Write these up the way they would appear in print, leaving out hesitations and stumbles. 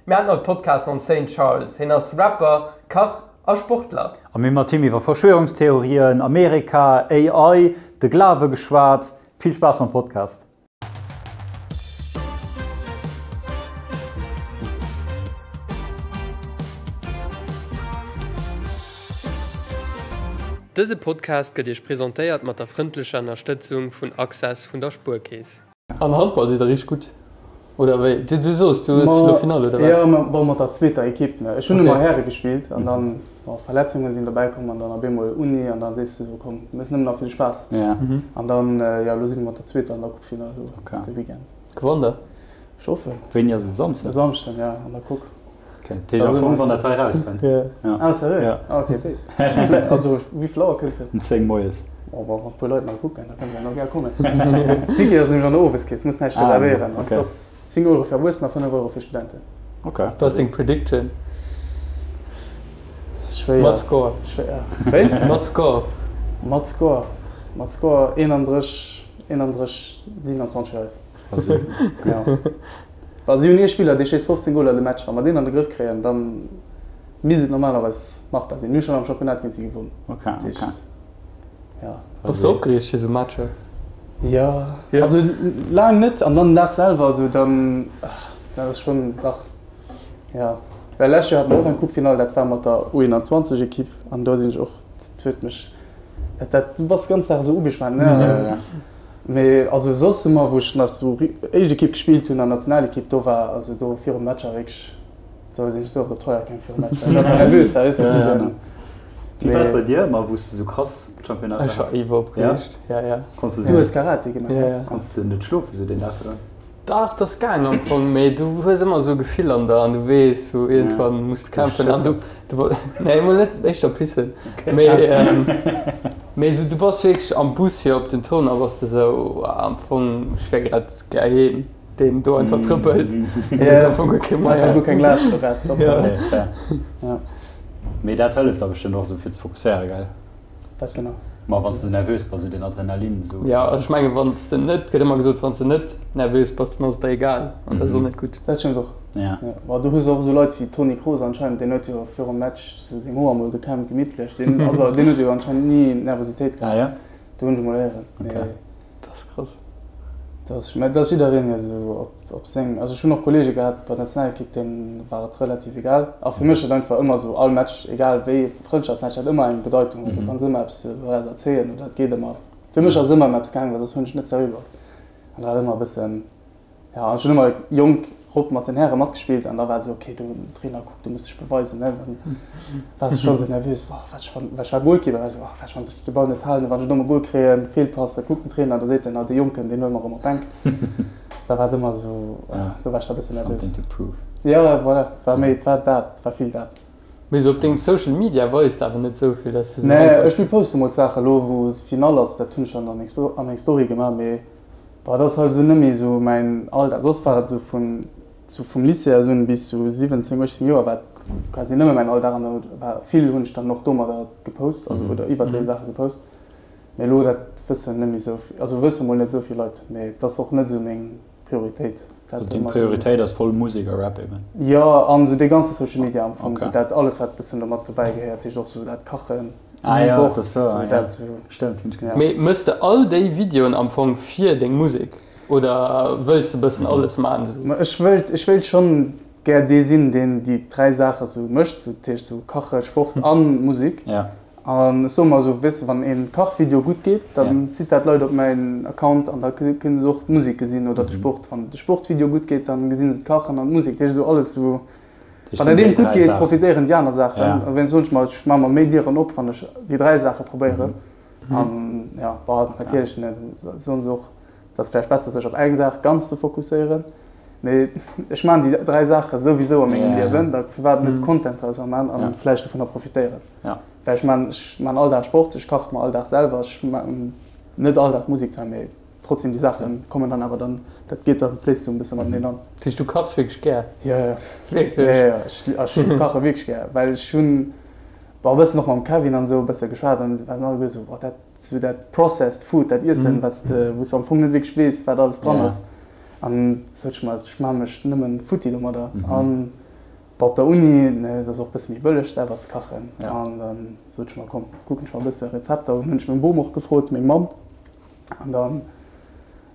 Mir haten haut Podcast mam Saint Charles. Hien ass Rapper, Kach a Sportler. A mir hu mat him iwwer Verschwörungstheorien, Amerika, AI, de Glawe geschwat. Vill Spaass mam Podcast! Dëse Podcast gëtt Iech presentéiert mat der frëndlecher Ënnerstëtzung vun Access vun der Spuerkeess. Am Handball sidd der richteg gutt, oder wéi? Du soos du hues elo Finall, oder wat? Jo, bon, mat der zweeter Ekipp, ne. Ech hunn ëmmer Häre gespillt an dann, bon, Verletzunge sinn dobäi komm an dann op eemol Uni an dann sees de sou, komm, méchs nëmmen nach fir de Spaass. An dann, jo, elo si mer mat der zweeter an der Coupe-Finall elo de Weekend. Gewannt der? Ech hoffen. Wéini ass et? E Samsden? E Samschden, ja, an der Coupe. Okay, dat heescht am Fong, wann dat hei erauskënnt. Ja. Ah, seriö? Ja. Ah, okay, béis. Also, wéi vill Auer kënnt et? Um 10 moies. Oh, bon, wann e puer Leit nach kucken, da kënne se nach gär kommen. Ticket ass nämlech an der Oweskeess, muss näischt reservéieren. Ah, okay. An et ass 10 Euro fir Erwuessener, 5 Euro fir Studenten. Okay. Wat ass deng Prediction? Schwéier. Mat Score. Schwéier. Wéi? Mat Score. Mat Score. Mat Score 31, 31, 27 fir eis. Also, ja. Well si hunn ee Spiller, dee schéisst 15 Goler de Match. Wa mer deen an de Grëff kréien, da misst et normalerweis machbar sinn. Mir hu schonn am Championnat géint si gewonn. Okay, okay. Ja. Bass de opgereegt fir esou Matcher? Jo, also laang net. An dann den Dag selwer, esou dann, dat ass schonn, dach, jo. Well lescht Joer hate mer och eng Coupe-Finall, dat war mat der U21-Ekipp an do sinn ech och, dat huet mech, dat, dat, du bass de ganzen Dag esou ugespaant, ne? Mee also soss ëmmer wou ech nach sou éischt Ekipp gespillt hunn an Nationalekipp, do war also do virum Matcher wierklech, do sinn ech sou oft op d'Toilette gaang virum Match, well ech einfach nervös war, weess de sou den. Wéi war et bei dir ëmmer wou s de sou krass Championnat Ech war iwwer opgereegt, ja ja. Konns de Du hues Karate gemaach? Ja ja. Konns de net schlofen sou deen Dag virdrun? Dach, et ass gaang am Fong, mee du hues ëmmer esou e Gefill an der an du weess sou iergendwann muss de kämpfen an du, du, nee emol net éischter pissen, mee mee sou du bass wierklech am Bus fir op den Tournoi bass de sou am Fong ech wär grad gär heem, deen do einfach trëppelt an du hues am Fong guer kee Einfach Moyen. guer keng Laascht erwaart op der. Ja. Mee dat hëlleft da bestëmmt och sou fir ze fokusséiere, gell? Wat genau? Ma wann s du nervös bass, esou den Adrenalin esou. Jo, also ech mengen, wann s de net, gëtt ëmmer gesot, wann s de net nervös bass, dann ass et der egal an dat ass och net gutt. Dat stëmmt och. Ja. Ma du hues och esou Leit wéi Toni Kroos anscheinend, deen huet jo virum Match sou seng Hoer mol gekämmt, gemittlech, deen, also deen huet jo anscheinend ni Nervositéit gehat. Ah ja? Do hunn ech emol héieren. Okay. Mee Dat ass krass. Dat ass, mä dat ass jiddereen jo esou op. Op seng, also ech hunn och Kollege gehat bei der Nationalekipp, deenen war et relativ egal. A fir mech huet einfach ëmmer esou all Match, egal wéi, Frëndschaftsmatch hat ëmmer eng Bedeitung, well du kanns ëmmer eppes doraus erzéien oder et geet ëmmer, fir mech ass et ëmmer ëm eppes gaangen, well soss hunn ech net seriö geholl. An da war et ëmmer e bëssen, jo, an ech hunn ëmmer jonk rop mat den Häre matgespillt an da war et esou, okay, do den Trainer kuckt, du muss dech beweisen, ne, dann waars de schonn esou nervös, oh wat ech wann, well ech war Goalkeeper, war esou, oh wat ech wann ech de Ball net halen, wann ech e domme Goal kréien, Feelpass, da kuckt den Trainer, da seet en, ah dee Jonken, deen huele mer erëm op d'Bänk. Da war et ëmmer esou, do war ech da e bëssen nervös. Something to prove. Jo, voilà, et war méi, et war dat, et war vill dat. Mee sou op dengem Social Media weist awer net sou vill, dass de sou. Nee, ech reposte mol d'Saache lo wou Finall ass, dat hunn ech dann an meng Story gemaach, mee boah, dat ass halt esou net méi esou mäin Alldag. Soss war et esou vun, sou vum Lycée aus un bis sou 17, 18 Joer war et quasi nëmme mäin Alldag an da war vill hunn ech dann och domadder gepost, also oder iwwert déi Saache gepost. Mee elo, dat wëssen net méi esou, also wësse mol net esou vill Leit, mee et ass och net esou meng Prioritéit. Dat Also deng Prioritéit ass voll Musek a Rap eben? Jo, an esou dee ganze Social Media am Fong, esou dat alles wat bëssen domat dobäi gehéiert, heescht och esou dat Kachen, Sport, esou dat esou. Stëmmt, hunn ech gesinn. Mee mëss de all déi Videoen am Fong fir deng Musek oder wëlls de bëssen alles man esou? Ma ech wëllt, ech wéilt schonn gär dee sinn, deen déi 3 Saache sou mécht, sou dat heescht sou Kache, Sport a Musek. An ech soe mer esou, weess de, wann ee Kachvideo gutt geet, dann zitt dat Leit op mäin Account an da kënne se och d'Musek gesinn oder de Sport. Wann de Sportvideo gutt geet, dann gesinn se d'Kachen an d'Musek. Dat heescht esou alles esou, wann dat eent gutt geet, profitéieren déi aner Saachen. A wéinst soen ech mer, ech maache mer méi Dieren op, wann ech déi 3 Saache probéieren. An jo, bon, natierlech, ne, soen se och, Et ass vläicht besser sech op eng Saach ganz ze fokusséieren, mee ech maachen déi 3 Saache souwisou a mengem Liewen, da firwat net Content draus maachen an vläicht dovunner profitéieren. Well ech maachen, ech maachen all Dag Sport, ech kache mer all Dag selwer, ech maachen net all Dag Musek zwar, mee trotzdem déi Saache kommen dann awer dann, dat geet dann, fléisst sou e bësse mateneen an. Dat heescht du kachs wierklech gär? Jo, jo. Wierklech? Jo, jo, ech kache wierklech gär, well ech hunn, bon, e bëssen och mam Kevin an esou e bësse geschwat an si waren alleguer esou, boah dat Sou dat processed food, dat Iessen, wat s de, wou s de am Fong net wierklech weess, wat alles dran ass. An sot ech mer, ech maache mech nëmmen futti domadder. An. Op der Uni, ne, et ass och e bësse méi bëlleg selwer ze kachen. An da sot ech mer, komm, kucken ech mer e bësse Rezepter un. Hunn ech meng Bom och gefrot, meng Mamm. An dann,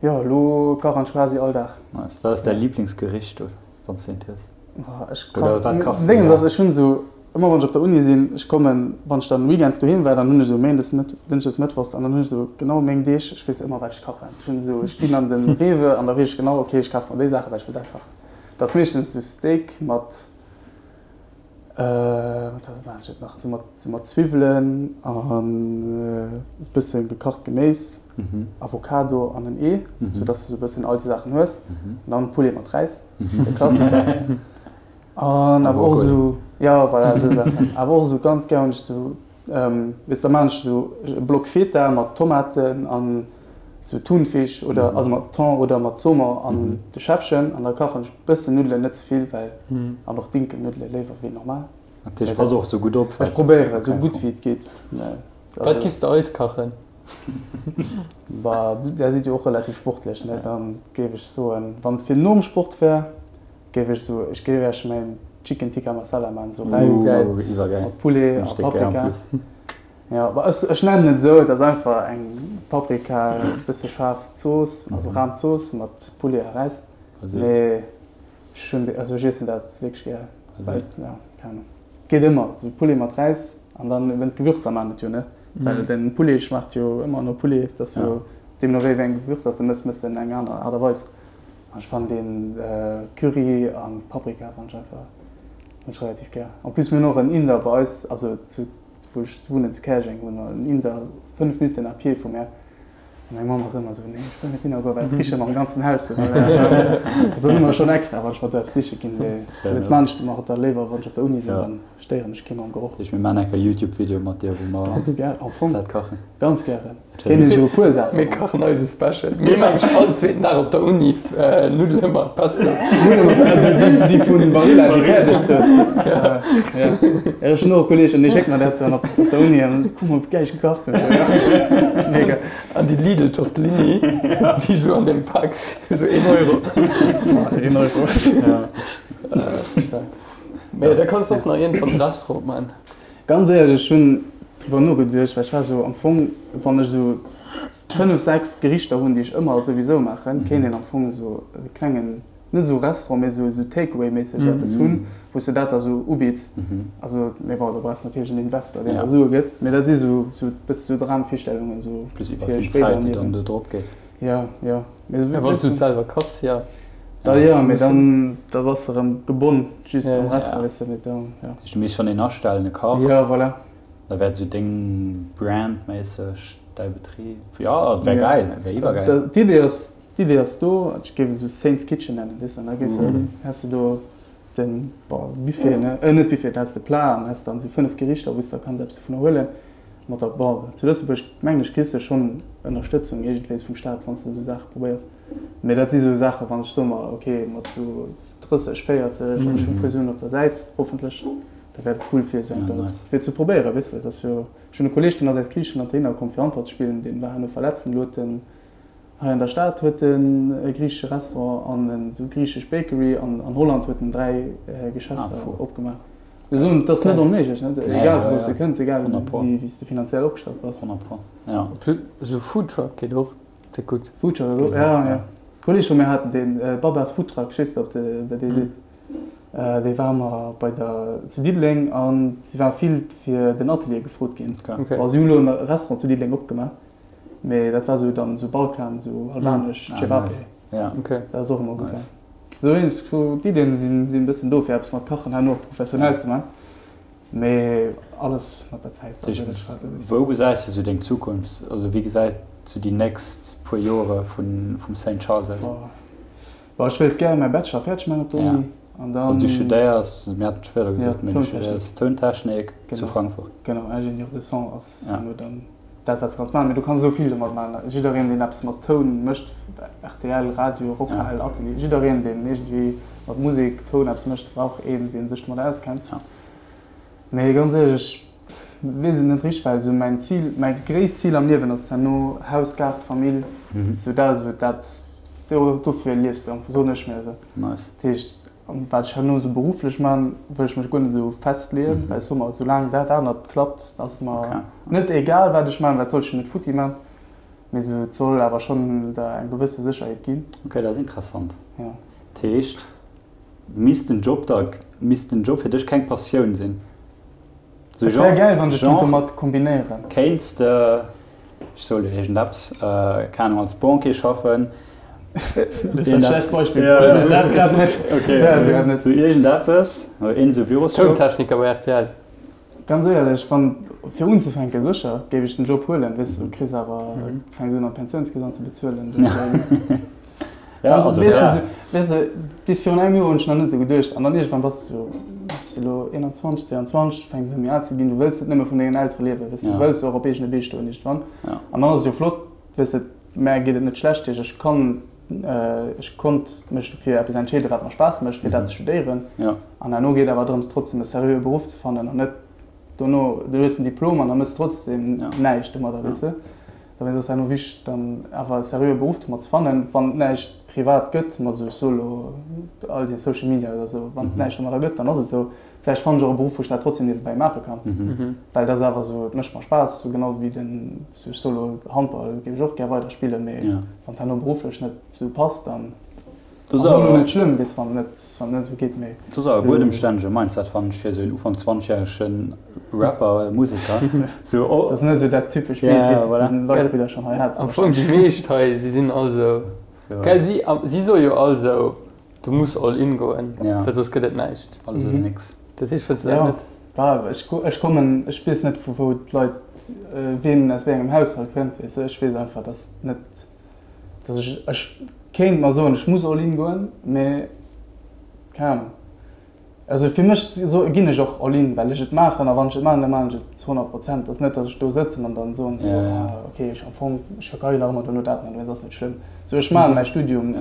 jo, elo kachen ech quasi all Dag. Nice. Wat ass däi Liblingsgericht do, wann s de eent hues? Boah, ech kann, Oder wat kachs du gär? Ech hunn esou, ëmmer wann ech op der Uni sinn, ech kommen, wann ech dann weekends doheem war, dann hunn ech esou méindes, Mëtt, dënschdes, mëttwochs an dann hunn ech esou genau meng Deeg, ech weess ëmmer wat ech kachen. Ech hunn esou, ech ginn an de Rewe an da weess ech genau, okay, ech kafe mer déi Saachen, well ech wëll dat kachen. Dat ass meeschtens esou Steak mat, mat wat maan ech dat nach, esou mat, esou mat Zwiwwelen an e bësse gekacht Geméis, Avocado an en Ee, sou dass de esou e bëssen all déi Saachen hues. An dann Poulet mat Räis, de Klassiker. An awer och esou, jo voilà, esou Saachen. Awer och esou ganz gär hunn ech esou Weess da maan ech sou e Block Feta mat Tomaten an sou Thunfisch oder also mat Thon oder mat Saumon an de Schäffchen an da kachen ech bëssen Nuddelen, net ze vill well an och Dinkelnuddele léiwer wéi normal. Dat heescht pass och sou gutt op. Ech probéiere sou gutt wéi et geet. Wat giffs de eis kachen? Bah där sidd jo och relativ sportlech ne, dann géif ech soen wann et fir nom Sport wär, Géif ech sou, ech géif iech mäin Chicken Tikka Masala man, sou Räis mat Poulet a Paprika. Jo, bah ech ech nennen et esou, et ass einfach eng Paprika, bësse schaarf Zooss, also rahm Zooss mat Poulet a Räis. Mee ech hunn, also ech iessen dat wierklech gär, well, ja, keng Ahnung, et geet ëmmer, sou Poulet mat Räis an dann eben d'Gewürzer man et jo, ne, well den Poulet schmaacht jo ëmmer no Poulet, et ass jo deemno wéi wéi eng Gewürzer s de mëss, mëss de en eng aner Aart a Weis. An ech fannen den Curry an Paprika fannen ech einfach hun ech relativ gär. En plus mir hun och en Inder bei eis, also zu wou ech wunnen zu Käerjeng hun mer en Inder 5 Minuten à pied vu mär. An meng Mamm ass ëmmer esou, nee ech wëll net hinner goen, well et richt ëmmer am ganzen Haus. Ass dann ëmmer schonn extra wann ech mer do eppes siche ginn. Mee dowéinst maan ech mer et da léiwer wann ech op der Uni sinn, dann stéieren ech kee mam Geroch. Ech mir maan enker Youtube Video mat dir wou mer Ganz gär, am Fong dat kachen. Ganz gären. Kéint een esou e puer Saachen Mir kachen eise Special. Mir maachen ech all zweeten Dag op der Uni Nuddele mat Pesto. Nuddele mat Pesto, also déi, déi vun Barilla, déi fäerdeg Zooss. Ja, ja. Ech hunn och e Kolleegen, dee schéckt mer dat dann op der Uni an kuck mol, wéi gäil ech gekacht hunn. Mega. An déi Lidl Tortellini, déi esou an deem Pak, esou een Euro. Een Euro. Ja. Mee da kanns de och nach iergendwann e Restaurant opmaachen. Ganz éierlech, ech hunn driwwer nogeduecht, well ech war esou am Fong, wann ech esou 5, 6 Gerichter hunn, déi ech ëmmer souwisou maachen, kéint een am Fong esou e klengen, net esou Restaurant, mee esou esou Take-away-méisseg eppes hunn, wou s de dat da esou ubidds. Also, mee bon, da brauchs de natierlech en Investor, deen der Sue gëtt. Mee dat si esou esou e bësse sou Dramvirstellungen esou Plus iwwer fir vill spéider Zäit, am déi dann Liewen. do drop geet. Jo, jo. Mee esou Wann s du et selwer kachs, jo. Da jo, mee dann da bass de rëm gebonn just am Restaurant, weess de, mee da jo. Du misst schonn een astellen, e Kach. Jo, voilà. Da wär et esou deng Brand méisseg, däi Betrib. Jo, wär gäil, wär iwwergäil. D'Idee ass, d'Idee ass do. Ech géif et esou Saints Kitchen nennen, weess de, an da gees de, häss de do den, bon, Buffet, ne, net Buffet, da häss de Plat an häss dann esou 5 Gerichter, wou s de da kanns eppes dovunner huelen. Mat der, bon, zu Lëtzebuerg mengen ech kriss de schonn Ënnerstëtzung iergendwéis vum Staat, wann s de esou Saache probéiers. Mee dat si sou Saachen, wann ech soe mer, ok, mat sou 30, 40, an ech hunn e puer Suen op der Säit, hoffentlech, da wär et cool fir esou eng Kéier fir ze probéieren, weess de. Et ass jo, ech hunn e Kolleeg, deen ass aus Griicheland heihinner komm fir Handball ze spillen, dee war herno verletzt an elo huet en hei an der Stad huet en e griichesche Restaurant an en esou griichesch Bakery an an Holland huet en 3 Geschäfter opgemaach. Ech soen, et ass net onméiglech, net, egal vu wou s de kënns, egal wéi s de finanziell opgestallt bass. Esou Foodtruck geet och. Déck gutt. Foodtruck ass och, ja, ja. Kolleeg vu mir haten deen, Babas Foodtruck, ech weess net ob der dee seet. Dee war ëmmer bei der, zu Diddeleng an si war vill fir den Atelier gefrot ginn. Bon, si hu lo e Restaurant zu Diddeleng opgemaach, mee dat war sou dann sou Balkan, sou albanesch, Cevape. Dat ass och ëmmer gutt gaangen. Sou eenz, d'Iddien sinn e bëssen do fir eppes mat Kachen herno och professionell ze man. Mee alles mat der Zäit. Also dat war sou. Wou gesäis de sou deng Zukunft? Also wéi gesäit sou déi nächst puer Jore vun vum Saint Charles aus? Bon, ech wéilt gäre mäi Bachelor fäerdeg maachen op der Uni an dann. Also du studéiers, mir haten scho virdru gesot, mee du studéiers Tountechnik zu Frankfurt. Genau, Ingénieur de son ass elo dann dat wat s de kanns maachen. Mee du kanns esou vill domat maachen. Jiddereen deen eppes mat Toun mécht, rtl, Radio, Rockhal, Atelier, jiddereen deen iergendwéi mat Musek, Toun eppes mécht, brauch een dee sech domat auskennt. Mee ganz éierlech, ech weess et net richteg, well esou mäin Zil, mäi gréisst Zil am Liewen ass herno Haus, Gaart, Famill, esou dat, esou dat, dofir liefs de am Fong, soen ech mir esou. Nice. Dat heescht, Wat ech herno esou berufflech man, wëll ech mech guer net esou festleeën, well ech soe mer, soulaang dat anert klappt, ass et mer net egal wat ech man, wat soll ech net futti man, mee esou et soll awer schonn der eng gewësse Sécherheet ginn. Ok, dat ass interessant. Dat heescht, misst den Job da, misst den Job fir dech keng Passioun sinn? Et wär gäil wann ech et kéint domat kombinéieren. Kéints de, ech soe lo iergendeppes, keng Ahnung, als Banquier schaffen? Dat ass e schlecht Beispill. Dat grad net. Ok, sou iergendeppes, oder een esou Bürosjob. Tountechniker bei rtl. Ganz éierlech, wann, fir unzefänken, sécher géif ech den Job huelen, weess de, du kriss awer, fänks un an d'Pensiounskeess an ze bezuelen. Ja, also fair. Weess de, bis virun engem Joer hunn ech nach net esou geduecht an dann iergendwann bass de sou, bass de elo 21, 22, fänks u méi al ze ginn, du wëlls net nëmme vun dengen Eltere liewen, weess de, du wëlls och op eegene Bee stoen iergendwann. An dann ass et jo flott, weess de, mär geet et net schlecht, heesch ech kann, ech konnt mech dofir eppes entscheeden, wat mer Spaass mécht, fir dat ze studéieren. An herno geet awer drëms, trotzdem e seriöe Beruff ze fannen an net dono, du hues den Diplom an da méchs de trotzdem näischt domadder, weess de. Dowéinst ass herno wichteg dann awer e seriöe Beruff domat ze fannen, wann et näischt privat gëtt, mat esou Solo, all déi Social Media oder esou, wann et näischt domadder gëtt, dann ass et esou. Vläicht fannen ech och e Beruff wou ech dat trotzdem niewebäi maache kann, well et ass awer esou, et mécht mer Spaass, esou genau wéi den, ech soe lo Handball géif ech och gär weider spillen, mee wann et herno berufflech net esou passt, dann Ass och elo net schlëmm, weess, wann et net, wann et net esou geet, mee. Dat ass awer e buedemstännege Mindset, fannen ech, fir esou en Ufank zwanzegjärege Rapper oder Museker. Sou, oh. Dat ass net esou dat typescht Bild, weess de, vun den Leit, wéi der schonn hei hat. Am Fong déi meescht hei, si sinn all esou, gell, si, si soe jo all esou, du muss all in goen, well soss gëtt et näischt. Alles oder nix. Dat heescht, fënns de dat net? Bah, ech, ech kommen, ech weess net, vu wou d'Leit, ween aus wéi engem Haushalt kënnt, weess de. Ech weess einfach, dass net. Dass ech, ech kéint mer soen, ech muss all in goen, mee keng Ahnung. Also fir mech so, ginn ech och all in, well ech et maachen a wann ech et maachen, da maachen ech et zu 100 Prozent. Ass net, dass ech do sëtzen an dann soen, sou, ah okay, ech am Fong, ech ka jo nach ëmmer dono dat maachen, dowéinst ass net schlëmm. Sou ech maachen mäi Studium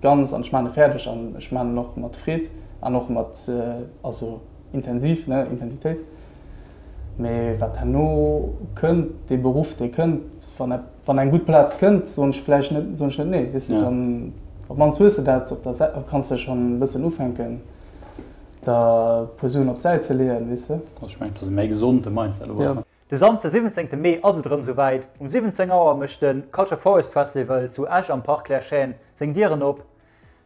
ganz an ech maachen e fäerdeg an ech maachen en och mat Freed an och mat, also intensiv, ne, Intensitéit. Mee wat herno kënnt, dee Beruff, dee kënnt, wann wann eng gutt Plaz kënnt, soen ech vläicht net, soen ech net nee, weess de, dann op d'mannst hues de dat op der Säit, kanns de schonn e bëssen ufänken, der e puer Suen op d'Säit ze leeën, weess de. Also ech mengen, dat ass e méi gesonde Mindset op alle Fall. De Samsde 17 Mee ass et erëm souwäit, Um 17 Auer mécht de Culture Forest Festival zu Esch am Parc Claire Chêne seng Dieren op.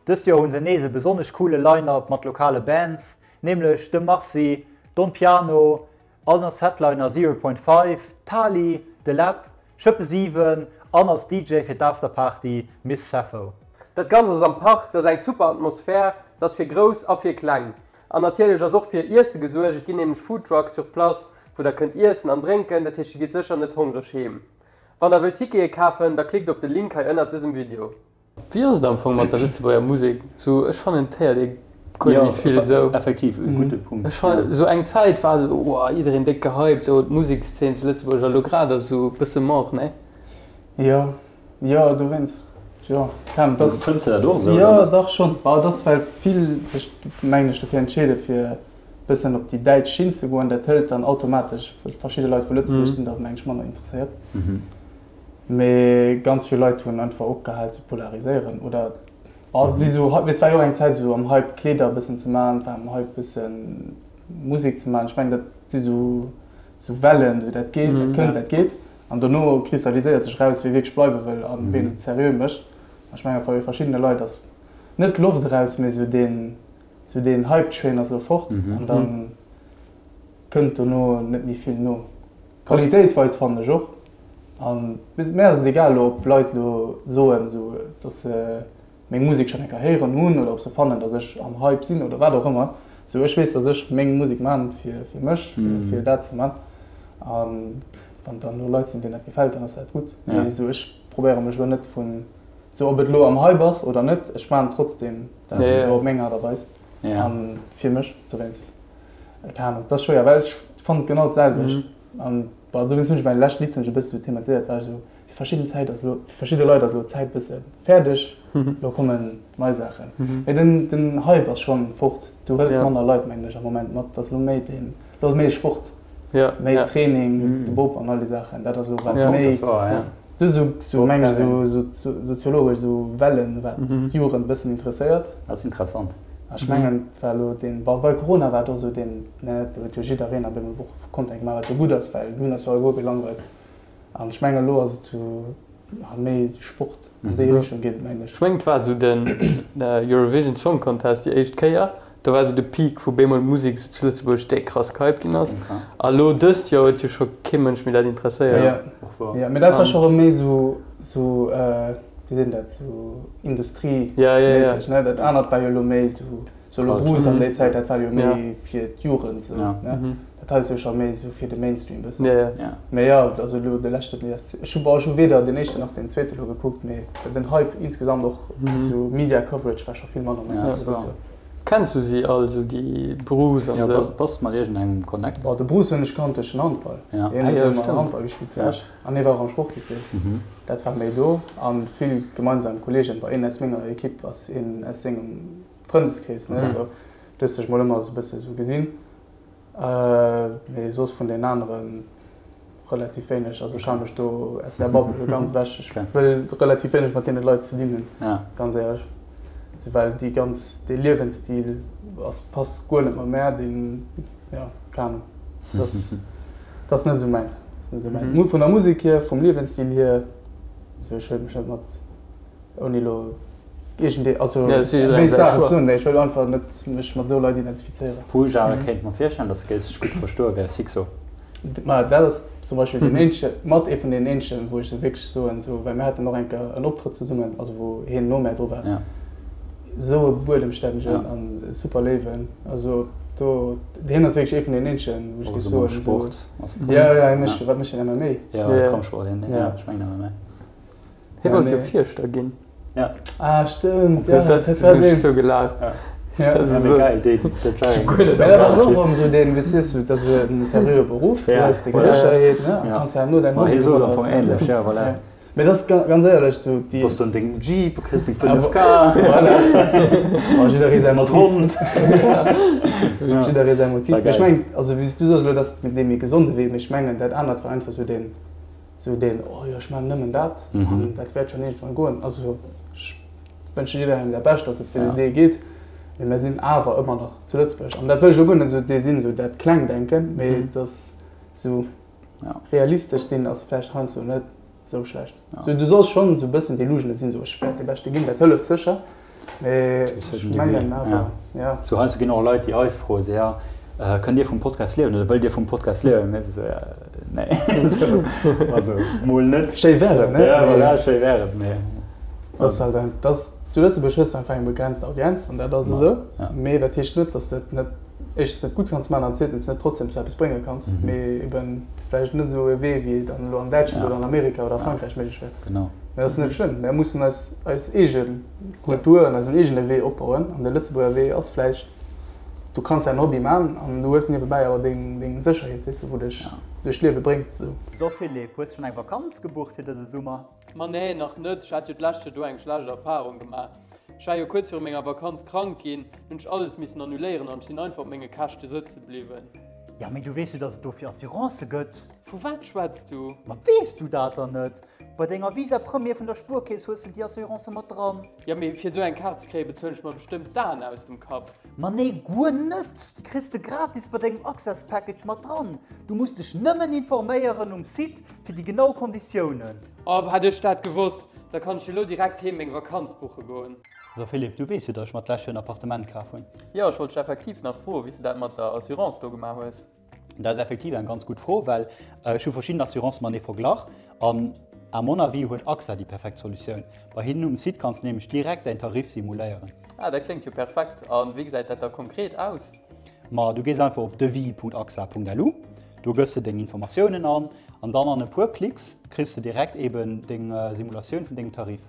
Dëst Joer hu se nees e besonnesch coole Line-Up mat lokale Bands, nämlech de Marcy, Don Piano, Alnas Headliner, Zero Point Five, Tali, De Läb, Schëppe 7 an als DJ fir d'Afterparty Miss Sappho. Dat Ganzt ass am Park, dat ass eng super Atmosphär, dat ass fir Grouss a fir Kleng. An natierlech ass och fir Iesse gesuergt, et ginn nämlech Foodtrucks sur place, wou der kënnt iessen an drénken, dat heescht dir gitt sécher net hongreg heem. Wann der wëllt Tickete kafen, da klickt op de Link hei ënnert dësem Video. Wéi ass et am Fong mat der Lëtzebuerger Musek? Sou ech fannen et héiert ee guer net méi vill sou. Effektiv e gudde Punkt. Ech fannen sou eng Zäit war sou woah jiddereen déck gehypt sou d'Musekszeen zu Lëtzebuerg a lo grad ass sou bësse mort ne? Jo jo dowéinst jo keng Ahnung dass. Fënns de dat och esou oder net? Jo dach schonn. Bah et ass well vill sech mengen ech dofir entscheede fir bëssen op déi däitsch Schinn ze goen. Dat hëlt dann automatesch verschidde Leit vu Lëtzebuerg sinn da mengen ech manner interesséiert. Mee ganz vill Leit hunn einfach opgehal ze polariséieren oder wéi sou, et war jo och eng Zäit esou am Hype Kleeder e bëssen ze maachen, et war am Hype bësse Musek ze maachen. Ech mengen dat si sou sou Wellen, wéi dat geet, dat kënnt, dat geet an dono kristalliséiert sech eraus, wie wierklech bleiwe wëll a wien et seriö mécht. An ech mengen bei verschiddene Leit ass net d'Loft eraus, mee sou deen sou deen Hype-Train ass elo fort an da kënnt dono net méi vill no. Qualitéitweis fannen ech och. An mär ass et egal elo ob Leit elo soen esou dass se meng Musek schonn eng Kéier héieren hunn oder ob se fannen dass ech am Hype sinn oder wat och ëmmer. Esou ech weess dass ech meng Musek maan fir fir mech, fir dat ze maan. An wann dann elo Leit sinn deenen dat gefält, dann ass dat gutt. Mee esou ech probéiere mech elo net vun esou ob et elo am Hype ass oder net, ech maan trotzdem dat esou op meng Aart a Weis an fir mech dowéinst. Keng Ahnung, dat ass schwéier, well ech fannen et genau d'selwecht. An bon, dowéinst hunn ech mäi lescht Lidd hunn ech e bësse sou thematiséiert, war ech sou, fir verschidden Zäit ass elo, fir verschidde Leit ass elo d'Zäit bësse fäerdeg, elo kommen nei Saachen. Mee den, den Hype ass schonn fort, du hëls manner Leit, mengen ech, am Moment mat, et ass elo méi deen, elo ass méi Sport, méi Training, de Bob an all déi Saachen, dat ass elo wat méi, du sou, sou mengen ech, sou soziologesch, sou Wellen, wat d'Jugend e bëssen interesséiert. Dat ass interessant. A ech mengen, et war elo deen, bon, bei Corona war et och esou deen, ne, do huet jo jiddereen op eemol och Content gemaach, wat jo gutt ass, well mir hunn eis jo alleguer gelangweilt. An ech mengen, elo ass et esou méi Sport, an déi Richtung geet et, mengen ech. Ech mengen, et war esou den Eurovision Song Contest déi éischt Kéier, do war esou de Peak, wou bemol Musek esou zu Lëtzebuerg déck krass gehypt ginn ass. A lo dëst Joer huet jo scho kee Mënsch méi dat interesséiert. Jo, mee dat war scho erëm méi esou, esou, wéi seet een dat, esou industrieméisseg, ne? Dat anert war jo elo méi esou, esou elo Bruce an déi Zäit, dat war jo méi fir d'Jugend esou, ne? Dat hei ass jo scho méi esou fir de Mainstream bëssen. Mee jo, also elo de leschten ESC, ech hu, bon, ech hu weder deen éischten nach deen zweete elo gekuckt, mee den Hype insgesamt och esou Media Coverage war scho vill manner, mengen ech, dëst Joer. Kenns du si all, esou déi Bruce an esou? Jo, bass mat iergendengem connected? Bon, de Bruce hunn ech kannt duerch den Handball. Hien huet jo ëmmer Handball gespillt zu Esch. An hie war och am Sportlycée. Dat war méi do. A vill gemeinsam Kolleegen. Bei een aus menger Ekipp ass een aus sengem Frëndeskrees, ne. Sou, du hues dech mol ëmmer esou e bësse sou gesinn. Mee soss vun den anere relativ wéineg. Also ech hale mech do aus där Bubble ganz ewech. Ech wëll relativ wéineg mat deene Leit ze dinn hunn, ganz éierlech. Sou, well déi ganz, dee Liewensstil ass, passt guer net mat mär. Deen, jo, keng Ahnung. Dat ass net esou mäint. Vun der Musek hier, vum Liewensstil hier, sou ech wëll mech net mat, ouni elo iergendee, also béis Saachen ze soen, mee ech wëll einfach net mech mat esou Leit identifizéieren. Wou ech awer kéint mer virstellen, datt se géif sech gutt verstoen, wär Sixo. Ma dat ass zum Beispill deen eenzege, mat ee vun deenen eenzegen, wou ech sou wierklech soen, sou, well mir haten och eng Kéier en Optrëtt zesummen, also wou hien no mär dru war. Esou e buedemstännegen an e super Léiwen. Also do, hien ass wierklech ee vun den eenzegen, wou ech géif soen, esou. Sport ass Ja, ja, hie mécht, wat mécht hien, MMA? Ja, Kampfsport, hien, ja, ech mengen MMA. Hie wollt jo Fierschter ginn. Ja. Ah, stëmmt, ja, dat war deen. Ech sou gelaacht. Ja, ja, mee geil, deen, dat war eng. Mä dat ass och erëm esou deen, weess du, dat ass e seriöe Beruff, du hues deng Sécherheet, ne, an kanns herno däin Hobby. Ma hie sot am Fong änlech, ja, voilà. Mee dat ass ganz éierlech sou déi. Bass du an dengem Jeep, kriss deng 5K. Voilà. Bon, jidderee säi Motiv. Mat Hond. Jidderee säi Motiv. Mee ech mengen, also wéi s du soos elo, dat ass dee méi gesonde Wee, mee ech mengen dat anert war einfach sou deen, sou deen, oh jo, ech maachen nëmmen dat an dat wäert schonn iergendwann goen. Also ech wënsche jidderengem dat Bescht, datt et fir deen Wee geet, mee mir sinn awer ëmmer nach zu Lëtzebuerg. An dat wëll ech elo guer net sou dee sinn, sou dat Klengdenken, mee datt sou realistesch sinn ass vläicht heiansdo net esou schlecht. Sou, du solls schonn esou e bëssen delusional sinn, sou ech wäert dee Beschte ginn, dat hëlleft sécher, mee ech mengen awer, ja. Sou heiansdo ginn och Leit, déi eis froen, sou, ja, kënnt Dir vum Podcast liewen oder wëllt Dir vum Podcast liewen? Mir si sou, ja, nee, sou, also mol net. Schéi wär et, ne? Ja, voilà, schéi wär et, mee. Dat ass halt eng, dat ass, zu Lëtzebuerg hues du einfach eng begrenzt Audienz an dat ass esou, mee dat heescht net, datt s de et net éischtens net gutt kanns maachen an zweetens net trotzdem zu eppes brénge kanns, mee eben vläicht net esou e Wee wéi dann elo an Däitschland oder an Amerika oder a Frankräich méiglech wär. Genau. Mee dat ass net schlëmm. Mär mussen eis eis eege Kultur an eisen eegene Wee opbauen an de Lëtzebuerger Wee ass vläicht, du kanns däin Hobby maachen an du hues niewebäi awer deng deng Sécherheet, weess de, wou dech duerch d'Liewe bréngt esou. So Philippe, hues schonn eng Vakanz gebucht fir dëse Summer? Ma nee, nach net. Ech hat jo d'lescht Joer do eng schlecht Erfarung gemaach. Ech war jo kuerz viru menger Vakanz krank ginn, hunn ech alles missen annuléieren an ech sinn einfach op menge Käschte sëtze bliwwen. Ja, mee du weess jo, dass et dofir Assurancë gëtt. Vu wat schwätz du? Ma weess du dat dann net? Bei denger Visa Premier vun der Spuerkeess hues de déi Assurancë mat dran. Ja, mee fir esou eng Kaart ze kréien, bezuelen ech mer bestëmmt d'Aen aus dem Kapp. Ma nee, guer net! Déi kriss de gratis bei dengem Access Package mat dran. Du muss dech nëmmen informéieren um Site fir déi genau Konditiounen. Oh, hätt ech dat gewosst, da kann ech elo direkt heem meng Vakanz buche goen. So Philippe, du weess jo, datt ech mer d'lescht Joer en Appartement kaf hunn. Jo, ech wollt dech effektiv nach froen, wéi s de dat mat der Assurance do gemaach hues. Dat ass effektiv eng ganz gutt Fro, well ech hu verschidden Assurancë matenee verglach an à mon avis huet AXA déi perfekt Solutioun. Bei hinnen um Site kanns de nämlech direkt däin Tarif simuléieren. Ah, dat kléngt jo perfekt. A wéi gesäit dat da konkret aus? Ma du gees einfach op devis.axa.lu, do gëss de deng Informatiounen an an dann an e puer Klicks kriss de direkt eben deng Simulatioun vun dengem Tarif.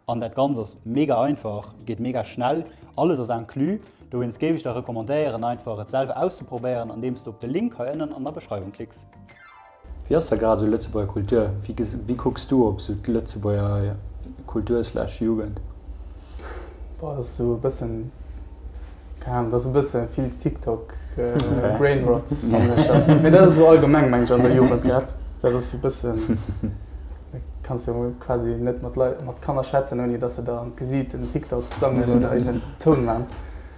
An dat Ganzt ass mega einfach, geet mega schnell, alles ass inclus. Dowéinst géif ech der recommandéieren einfach et selwer auszeprobéieren andeems de op de Link hei ënnen an der Beschreiwung klicks. Wéi ass da grad esou Lëtzebuerger Kultur? Wéi kucks du op esou d'Lëtzebuerger Kultur slash Jugend? Boah, dat ass esou e bëssen, keng Ahnung, dat ass e bësse vill TikTok Brainrot fannen ech dat. Mee dat ass esou allgemeng meng ech an der Jugend grad. Dat ass esou e bëssen, da kanns du quasi net mat Leit, mat Kanner schwätzen ouni datt se der an d'Gesiit en TikTok sangen oder iergend en Toun man.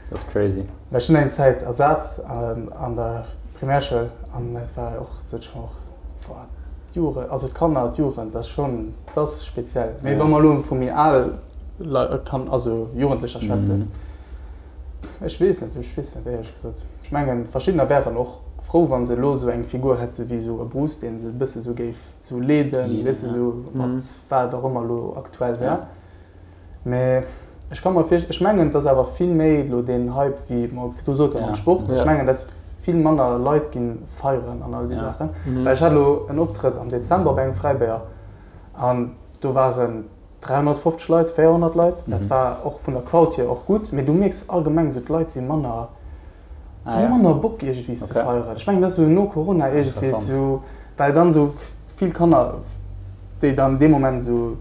Dat ass crazy. Well ech hunn eng Zäit ersat an der Primärschoul an dat war och, sot ech mer och, boah, d'Jugend, also d'Kanner, d'Jugend, dat ass schonn, dat ass speziell. Mee wa mer elo vu méi al Leit, kann, also Jugendlecher schwätzen, ech weess net, ech weess net éierlech gesot. Ech mengen, verschiddener wären och frou, wa se elo esou eng Figur hätte wéi esou e Bruce, dee se e bësse sou géif sou leeden, weess de, sou mat wat och ëmmer elo aktuell wär. Mee ech ka mer virst-, ech mengen, et ass awer vill méi elo deen Hype, wéi mer virdu soten, am Sport. Ech mengen, dass vill manner Leit gi feieren an all déi Saachen. Well ech hat elo en Optrëtt am Dezember op engem Fräibéier an do waren 350 Leit, 400 Leit. Dat war och vun der Crowd hier och gutt, mee du mierks allgemeng esou, d'Leit si manner, hu manner Bock iergendwéi ze feieren. Ech mengen, dat ass esou no Corona iergendwéi esou, well dann esou vill Kanner, déi dann dee Moment esou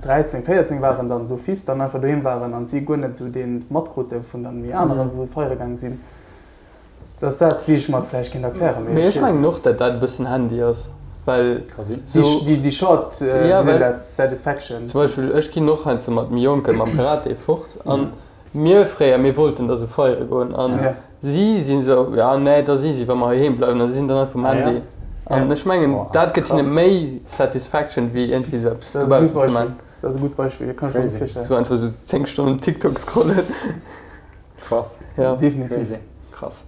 13, 14 waren, dann d'office dann einfach doheem waren an si guer net esou dee matkrute vun dann méi aneren, wou feiere gaange sinn. Dat ass dat, wéi ech mer et vläicht kéint erklären. Mee ech mengen och, datt dat e bëssen Handy ass, well esou. Déi short, wéi nennt een dat, satisfaction. Zum Beispill, ech ginn och heiansdo mat méi Jonken mam Karate fort an Mir fréier, mir wollten da sou feiere goen an si sinn sou, ja nee, et ass easy wa mer heiheem bleiwen a si sinn dann einfach um Handy. An ech mengen, dat gëtt hinne méi Satisfaction wéi iergendwéi sou eppes dobaussen ze man. Dat ass e gutt Beispill, kann ech mer gutt virstellen. Sou einfach sou 10 Stonnen TikTok scrollen. Krass. Ja. Definitiv. Krass.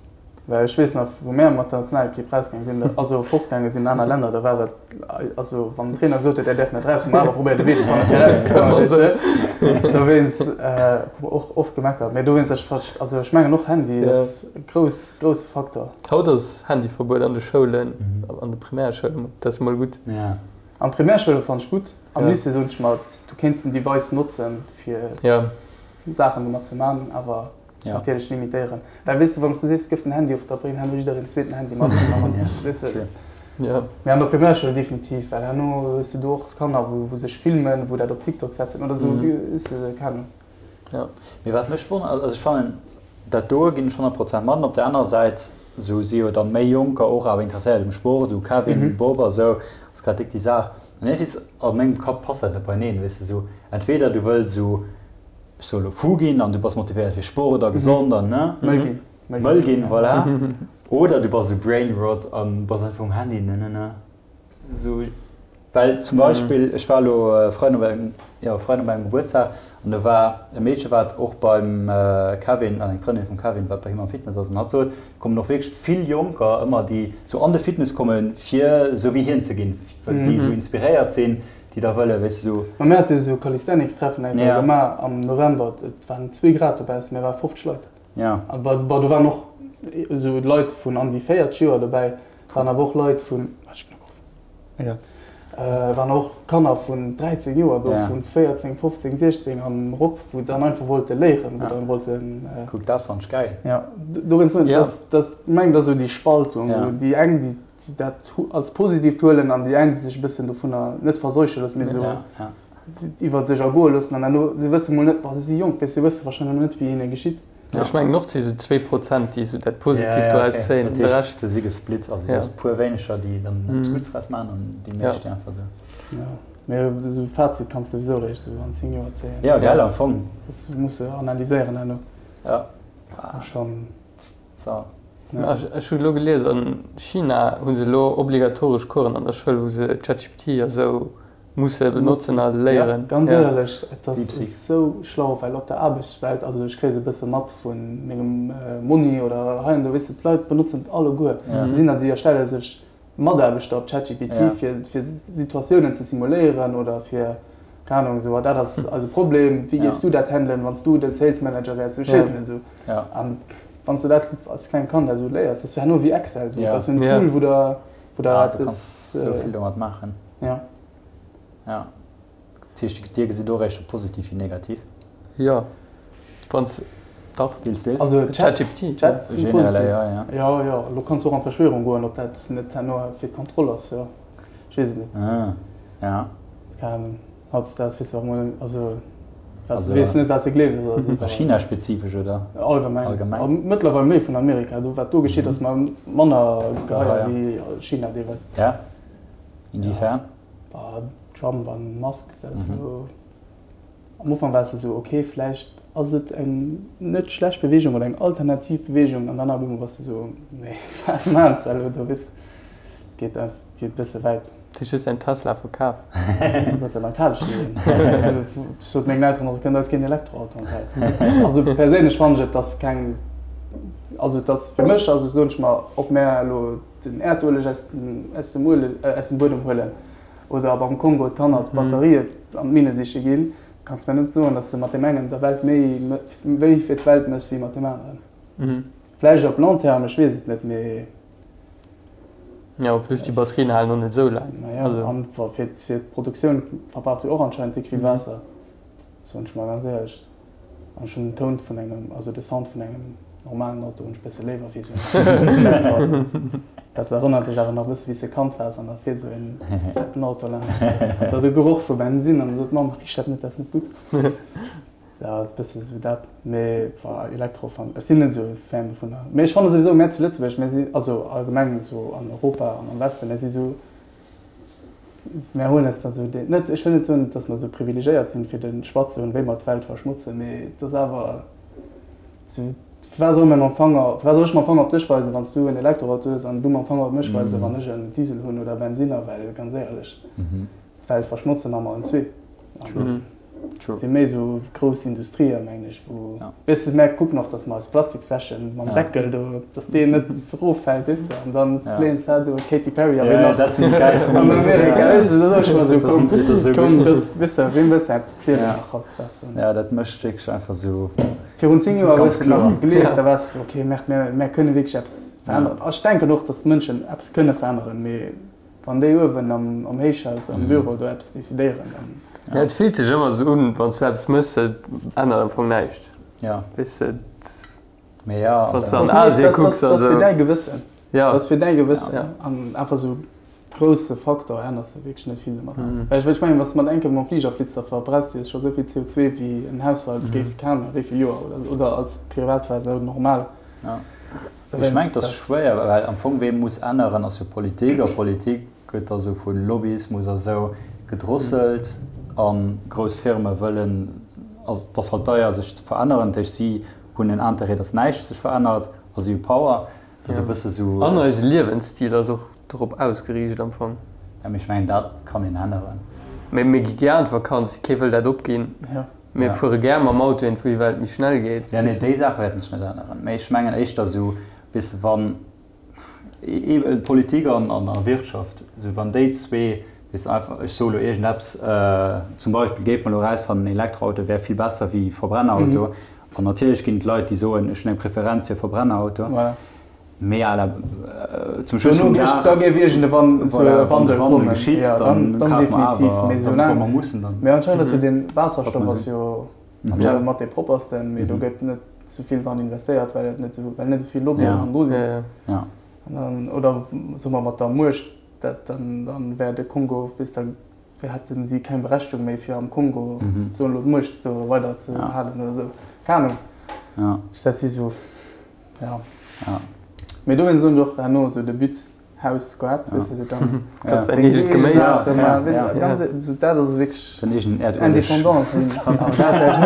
Well ech weess nach, wou mär mat der Nationalekipp rausgaange sinn, also fortgaange sinn an aner Länner, da war et, also wann den Trainer gesot huet, Där däerft net raus, hu mer awer probéiert e Wee ze fannen, fir erauszekommen, weess de. Dowéinst hu mer och oft gemeckert. Mee dowéinst, ech verst-, also ech mengen och Handy ass e grouss, grousse Faktor. Haut ass Handyverbuet an de Schoulen, an de Primärschoulen, dat ass mol gutt. An Primärschoule fannen ech gutt, am Lycée soen ech mer, du kéints den Device notzen, fir Saachen domat ze man, awer. Natierlech limitéieren. Well weess de, wann s de sees, gëff den Handy of, da bréngt herno jiddereen en zweeten Handy mat. Weess de. Mee an der Primärschoul definitiv, well herno hues de do och Kanner, wou wou sech filmen, wou dat op TikTok setzen oder esou, weess de, keng Ahnung. Jo. Mee wat mech wonnert, also ech fannen, dat do ginn ech 100 Prozent mat. Op der anerer Säit, esou si jo dann méi Jonker och awer interesséiert um Sport, esou Kevin, Bob a sou, ass grad déck déi Saach. An iergendwéi a mengem Kapp passt dat net beieneen, weess de, esou entweder du wëlls esou, ech soe lo fou ginn an du bass motivéiert fir Sport a gesond an ne? Mëll ginn. Mëll ginn, voilà. Oder du bass esou Brainrot an bass einfach um Handy, ne ne ne. Esou, well zum Beispill, ech war elo Freiden op engem, jo Freiden op engem Gebuertsdag an do war e Meedche wat och beim Kevin, also eng Frëndin vum Kevin, wat bei him am Fitness ass an hatt sot, kommen och wierklech vill Jonker ëmmer déi sou an de Fitness kommen fir esou wéi hien ze ginn, déi esou inspiréiert sinn. Déi da wëllen, weess de, sou. Ma mir hate jo sou Calisthenics-Treffen eng Kéier gemaach am November. Et waren zwee Grad dobaussen, mir ware 50 Leit. A bon, do waren och esou Leit vun an déi 40 Joer dobäi, waren awer och Leit vun, wat ech ginn ugeruff, egal, waren och Kanner vun 13 Joer do, vun 14, 15, 16 an erop, wou dann einfach wollte léieren, wou dann wollten. Kuck, dat fannen ech gäil. Jo, dowéinst soen ech, dass, ech mengen, dat ass esou déi Spaltung, wou déi eng, déi déi dat als positiivt huelen an déi eng, déi sech e bëssen dovunner net verseuche loossen, mee esou iwwer sech ergoe loossen an herno, si wësse mol net, bon, si si jonk, weess, si wësse warscheinlech nach net, wéi hinne geschitt. Ech mengen och, et si sou 2%, déi esou dat Positiivt doraus zéien, de Rescht. Se si gesplitt, also et ass e puer wéineger, déi dann eppes Guddes draus maachen an déi meescht, déi einfach esou. Jo, mee esou Fazit kanns de souwisou eréischt esou an 10 Joer zéien. Jo, gell, am Fong. Dat muss de analyséieren herno. Jo. Schonn. So. Ech hu elo gelies, a China hu se elo obligatoresch Coursen an der Schoul, wou se ChatGPT a sou musse benotzen a léieren. Ganz éierlech, et ass esou schlau, well op der Aarbechtswelt, also ech kréie sou e bësse mat vu mengem Monni oder hei an do, weess de, d'Leit benotzen et alleguer. Si sinn dann, si erstelle sech Mataarbechter op ChatGPT fir fir Situatiounen ze simuléieren oder fir, keng Ahnung, esou, dat ass eise Problem, wéi géifs du dat handelen, wann s du de Sales Manager wäers, ech weess net esou. An wann s de dat als klengt Kand esou léiers, dat ass jo herno wéi Excel, esou, dat ass jo en Tool, wou der, wou der eppes. Du kanns esou vill domat maachen. Ja. Ja. Dat heescht, Dir gesitt och éischter positiv wéi negativ? Jo, wann s, dach. Deels, deels. Also ChatGPT. Chat, Generell, jo, jo. Jo, jo, elo kanns du och an d'Verschwörung goen, ob dat net herno fir d'Kontroll ass, jo, ech weess et net. Ah, ja. Keng Ahnung, hautdesdaags weess de och mol net, also wat s, weess net, wat s de gleewe solls. A China-spezifesch, oder? Allgemeng. Allgemeng. A mëttlerweil méi vun Amerika, do wat do geschitt ass mer manner geheier wéi China deelweis. Ja? Inwiefern? Trump an Musk, dat ass elo, am Ufank waars de esou, ok, vläicht. Ass et eng net schlecht Beweegung oder eng alternativ Beweegung? An dann op eemol bass de sou, nee, wat maachen se elo do? Weess, geet e geet e bësse wäit. Du hues just däin Tesla verkaf. Gott sei Dank hat ech ni een. Also ech sot mengen Elteren och, et kënnt eis keen Elektroauto an d'Haus. Also perséinlech fannen ech et, dass keng, also et ass fir mech, also soen ech mer, ob mär elo den Äerdueleg aus dem aus dem Uele aus dem Buedem huelen oder ob am Kongo d'Kanner d'Batterië an d'Minne siche ginn, Kanns mir net soen, dass de mat deem engen der Welt méi wéi fir d'Welt mëss wéi mat deem aneren. Vläicht op long terme, ech weess et net, mee. Jo, plus déi Batterien halen och net esou laang. Naja, an fir d'Produktioun verbraucht jo och anscheinend déck vill Waasser, soen ech mol ganz éierlech. An ech hunn den Toun vun engem, also de Sound vun engem normalen Auto hunn ech bësse léiwer wéi esou en Elektroauto. Dat erënnert dech awer nach e bësse wéi s de Kand waars an da fiert esou en fetten Auto laanscht. An da de Geroch vu Bensinn an da sot d'Mamm, Rich dat net, dat ass net gutt. Ja, ass e bësse esou dat. Mee voilà, Elektro fannen, ech sinn net esou e Fan dovunner. Mee ech fanne souwisou, mär zu Lëtzebuerg, mär si, also allgemeng esou an Europa an am Westen, mär si esou, Mär hunn eis da sou deen, net, ech wëll net soen, datt mer sou privilegéiert sinn, fir de Choix ze hunn, wéi mer d'Welt verschmotzen, mee et ass awer sou, firwat soll mir mam Fanger, firwat soll ech mam Fanger op dech weisen, wann s du en Elektroauto hues, an du mam Fanger op mech weisen, wann ech en Diesel hunn oder Bensinner, well ganz éierlech, d'Welt verschmotze mer mer allen zwee. An Et si méi esou grouss Industrien, mengen ech, wou, weess de, mär kucken och, datt mer eis Plastiksfläschen mam Deckel do, datt deen net eroffält, weess de, an dann fléien se do Katy Perry a ween nach an Amerika, weess de, da soe ech mer esou, komm, komm, dass, weess de, weem wëlls de eppes zielen nach als Fest? Ja, dat mécht wierklech einfach esou Virun 10 Joer hues de nach gelieft, da waars de esou, okay, merde, mär, mär kënne wierklech eppes veränneren. A ech denken och, datt d'Mënschen eppes kënne veränneren, mee Wann déi uewen am Héichhaus am Büro do eppes decidéieren, dann. Ja, et fillt sech ëmmer esou un, wann s du eppes mëss, et ännert am Fong näischt. Ja. Weess de, Mee ja, wann s du an Asien kucks an esou. Dat ass fir däi Gewëssen. Ja. Dat ass fir däi Gewëssen. Ja. An einfach esou grousse Faktor ännerst de wierklech net vill domat. Well ech mengen, wann s du mat enkem mam Fliger flitt, da verbrauchs du jo scho esou vill CO2 wéi en Haushalt géif keen wéi vill Joer oder, oder als Privatpersoun normal. Ja. Ech mengen, et ass schwéier, well am Fong, wee muss änneren, ass jo Politik. A Politik gëtt da sou vu Lobbyismus a sou gedrosselt. A grouss Firme wëllen, also et ass halt deier, sech ze veränneren. Dat heescht, si hunn en Interêt, datt näischt sech verännert a si hu Power. Dat ass e bësse sou. An eise Liewensstil ass och dorop ausgeriicht am Fong. Jo, mee ech mengen, dat kann een änneren. Mee mir gi gär an d'Vakanz, kee wëll dat opginn. Mir fuere gär mam Auto iergendwéi, well et méi schnell geet. Jo, nee, déi Saache wäerten sech net änneren. Mee ech mengen éischter esou, weess de, wann eeben Politik an a Wirtschaft, esou wann déi zwee, weess de, einfach, ech soe lo iergendeppes, zum Beispill géife mer elo erausfannen, en Elektroauto wär vill besser wéi Verbrennerauto. An natierlech ginn et Leit, déi soen, ech hunn eng Preferenz fir Verbrennerauto. Mee à la, zum Schluss vum Dag, Da géif iergendwann zu e Wandel kommen. Geschitt, dann kafe mer awer, dann wa mer mussen, dann. Mee anscheinend ass jo dee Waasserstoff ass jo anscheinend mat dee proppersten, mee do gëtt net sou vill dran investéiert, well et net sou, well net sou vill Lobbyen hannendru sinn. An dann, oder soe mer mat der Muecht, dat dann, dann wär de Kongo, weess der, wéi hätten si keng Berechtigung méi fir am Kongo soen elo d'Muecht do weider ze halen oder sou. Keng Ahnung. Dat si sou. Ja. Ja. Mee dowéinst soen ech och herno esou de But Haus Gaart, weess de, sou dann Kanns däin eegent Geméis. Ja, weess de, ganz esou dat ass wierklech Den eegenen Äerdueleg. Indépendant sinn. Awer dat vläicht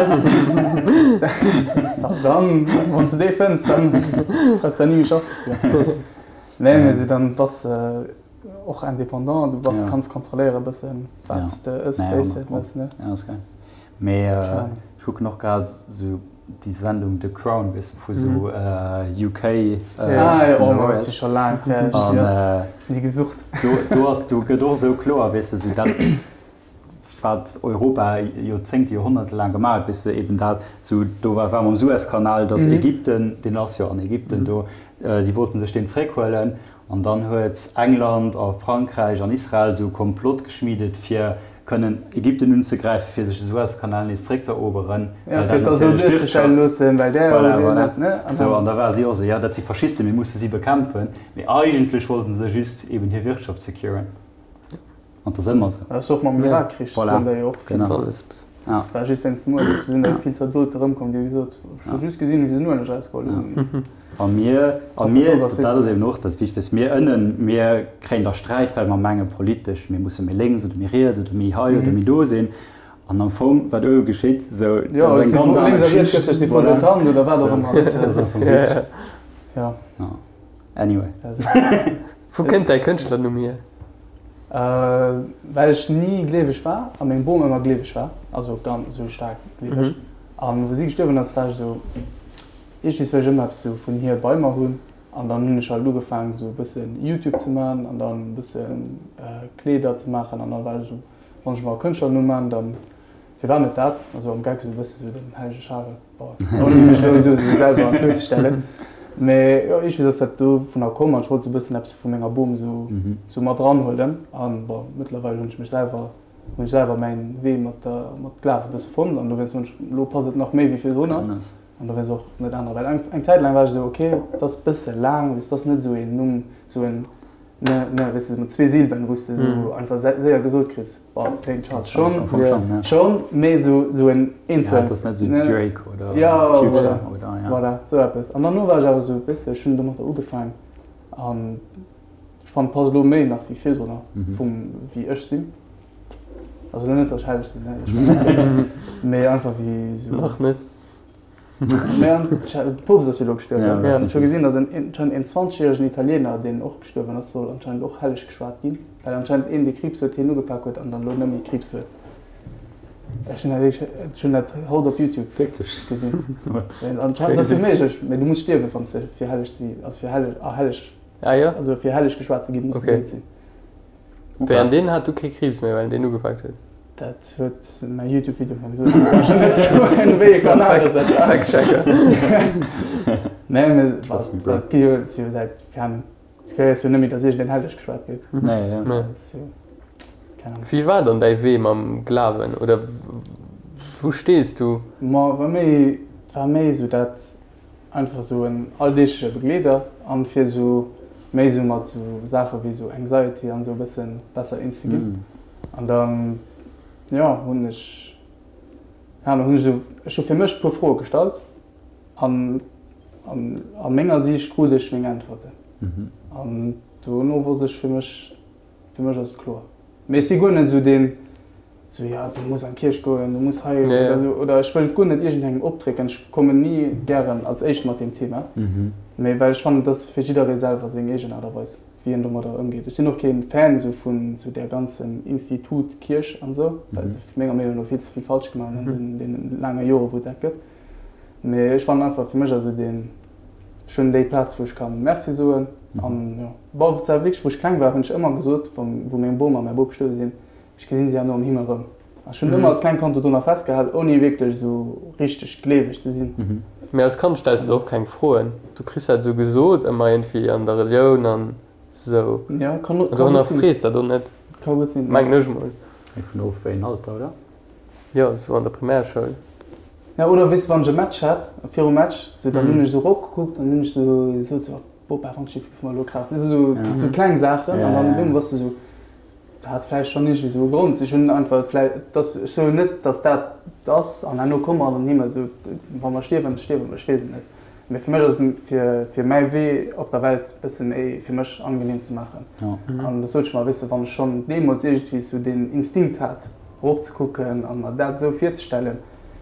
net. Also dann, wann s de dee fënns, dann brauchs de ni méi schaffen ze goen. Nee, mee esou dann bass de och indépendant, du bass, kanns kontrolléiere bëssen, wat s de ëss, wéi s de et mëss, ne? Ja, ass geil. Mee ech kucken och grad esou déi Sendung The Crown, weess de, vu sou UK. Ah jo, oh ma ech si scho laang fäerdeg, déi ass, ech hunn déi gesucht. Do, do ass, do gëtt och esou kloer, weess de, sou dat, wat Europa Joerzéngte, Joerhonnerte laang gemaach huet, weess de, eben dat, sou do war, war mam Suezkanal, datt Ägypten, deen ass jo an Ägypten do, déi wollten sech deen zréckhuelen An dann huet England a Frankräich an Israel esou e Komplott geschmiedet, fir kënnen Ägypten unzegräifen, fir sech de Suezkanal nees zréckz'eroberen, well dat natierlech d'Wirtschaft. Voilà, voilà. Sou, an da ware si och esou, jo, dat si Faschisten, mir musse si bekämpfen. Mee eigentlech wollten se just eben hir Wirtschaft securen. An 't ass ëmmer esou. Dat ass och mam Irakkrich, Voilà, do jo och vill. Genau. Dat war just wéinst dem Ueleg. Do sinn der vill Zaldote erëmkomm, déi hu gesot, ech hu just gesinn, wéi se den Ueleg erausgeholl hunn. A mir, a mir, dat ass eben och dat Wichtegst, mir ënnen, mir kréien da Sträit, well mer menge politesch, mir musse méi lénks oder méi riets oder méi hei oder méi do sinn. An am Fong, wat elo geschitt, sou, dat ass eng ganz aner Geschicht. Voilà. Oder wat och ëmmer. Dat ass am Fong witzeg. Ja. Ja. Anyway. Wou kënnt däi Kënschtlernumm hier? Well ech ni gleeweg war a meng Bom ëmmer gleeweg war, also ganz esou staark gleeweg. An wou si gestuerwen ass, war ech esou, iergendwees wëll ech ëmmer eppes esou vun hir bei mer hunn. An dann hunn ech halt ugefaangen esou e bëssen Youtube ze man an dann e bëssen Kleeder ze maachen an dann war ech esou, wann ech mer e Kënschtlernumm man, dann firwat net dat? Also am Geck esou e bësse sou den hellege Charel, bon, ouni mech elo do esou selwer an d'Luut ze stellen. Mee jo, iergendwees ass dat dovunner komm an ech wollt esou e bëssen eppes vu menger Bom esou esou mat eranhuelen. An bon, mëttlerweil hunn ech mech selwer, hunn ech selwer mäin Wee mat der, mat Glawe bësse fonnt an dowéinst hunn ech, elo passt et nach méi wéi virdrunner. An do wéinst och net anerer. Well eng, eng Zäit laang war ech esou, ok, dat ass bësse laang, weess, dat ass net esou een Numm, esou en, ne, ne, weess de, mat zwee Silben, wou s de esou einfach séier gesot kriss, bon, Saint Charles schonn, Am Fong schonn, ja. schonn, mee esou, esou en eenzel. Ja, et ass net esou Drake oder ja, Future voilà, oder, ja. Voilà, esou eppes. An dann no war ech awer esou, weess de, ech hunn domatter ugefaang an ech fannen, et passt elo méi nach wéi virdrunner, vum wéi ech sinn. Also lo net, dass ech helleg sinn, ne? Ech mein, mee einfach wéi sou. Nach net. Mee an, de Poopst ass jo elo gestuerwen. Ja, ja. Ech hu gesinn, dass en, anscheinend en 20 järegen Italiener, deen och gestuerwen ass, soll anscheinend och helleg geschwat ginn, well anscheinend een, dee Kriibs huet, hien ugepak huet an dann elo net méi Kriibs huet. Ech hunn dat wierklech, ech hunn dat haut op Youtube Wierklech? gesinn. Anscheinend ass jo méiglech, mee du muss stierwen, wann s de fir helleg si, also fir helleg, ah helleg, Ah jo? also fir helleg geschwat ze ginn, muss du Okay. dout sinn. Wéi an deen hat du kee Kriibs méi, well en deen ugepaakt huet? Dat huet mäi Youtube-Video mer gesot. Ech kann net soen, wéi e Kanal dass dat war. Fact-checker. Nee, mee Trust me, bro. et gi jo, et si jo säit, keng Ahnung, et gehéiert jo net méi, dass iergendeen helleg geschwat gëtt. Nee, ja. Nee. Dat ass jo, keng Ahnung. Wéi war dann däi Wee mam Glawen oder wou stees du? Ma war méi, war méi esou dat, Einfach sou en alldeegleche Begleeder an fir sou méi sou mat sou Saache wéi sou Anxiety an sou e bëssen besser eens ze ginn. An dann jo hunn ech, keine Ahnung, hunn ech sou, ech hu fir mech e puer Froe gestallt an an a menger Siicht krut ech meng Äntwerten. An dono wosst ech fir mech, Fir mech ass et kloer. Mee ech si guer net esou deen, esou jo du muss an d'Kierch goen, du muss hei oder esou, oder ech wëll et guer net iergendengem opdrécken. Ech kommen ni gären als éischt mat deem Thema, mee well ech fannen, et ass fir jidderee selwer seng eegen Aart a Weis, wéi en domadder ëmgeet. Ech sinn och kee Fan esou vun esou där ganzen Institut Kierch an esou, well se menger Meenung no vill ze vill falsch gemaach hunn an deene laange Jore wou et dat gëtt. Mee ech fannen einfach, fir mech ass esou deen, Ech hunn déi Plaz wou ech kann Merci soen an jo. Bon zwar wierklech wou ech kleng war hunn ech ëmmer gesot wou meng Bom a mäi Bop gestuerwe sinn, ech gesinn si herno am Himmel rëm. An ech hunn ëmmer als klengt Kand dodrunner festgehal ouni wierklech esou richteg gleeweg ze sinn. Mee als Kand stells de der och keng Froen, du kriss dat esou gesot ëmmer iergendwéi an der Relioun an esou. Jo kann An gutt du sinn. hannerfrees dat och net, Ka gutt sinn. mengen ech mol. Hänkt vun of wéi een Alter, oder? Jo, esou an der Primärschoul. Ja, oder weess de, wann ech e Match hat, virum Match, sou, dann hunn ech esou eropgekuckt an hunn ech esou gesot, sou, Bopa, wann d'Schiff giff mer elo Kraaft. Esou, esou kleng Saachen an dann dumm bass de esou, dat hat vläicht schonn iergendwéi esou e Grond. Ech hunn einfach vläicht, dass, ech soen net, dass dat ass an herno komme mer an den Himmel, esou, wa mer stierwen, stierwe mer, ech weess et net. Mee fir mech ass et, fir, fir mäi Wee op der Welt e bësse méi fir mech angenehm ze maachen. An da sot ech mer, weess de, wann ech schonn deemools iergendwéi esou deen Instinkt hat, eropzekucken an mer dat esou virzestellen,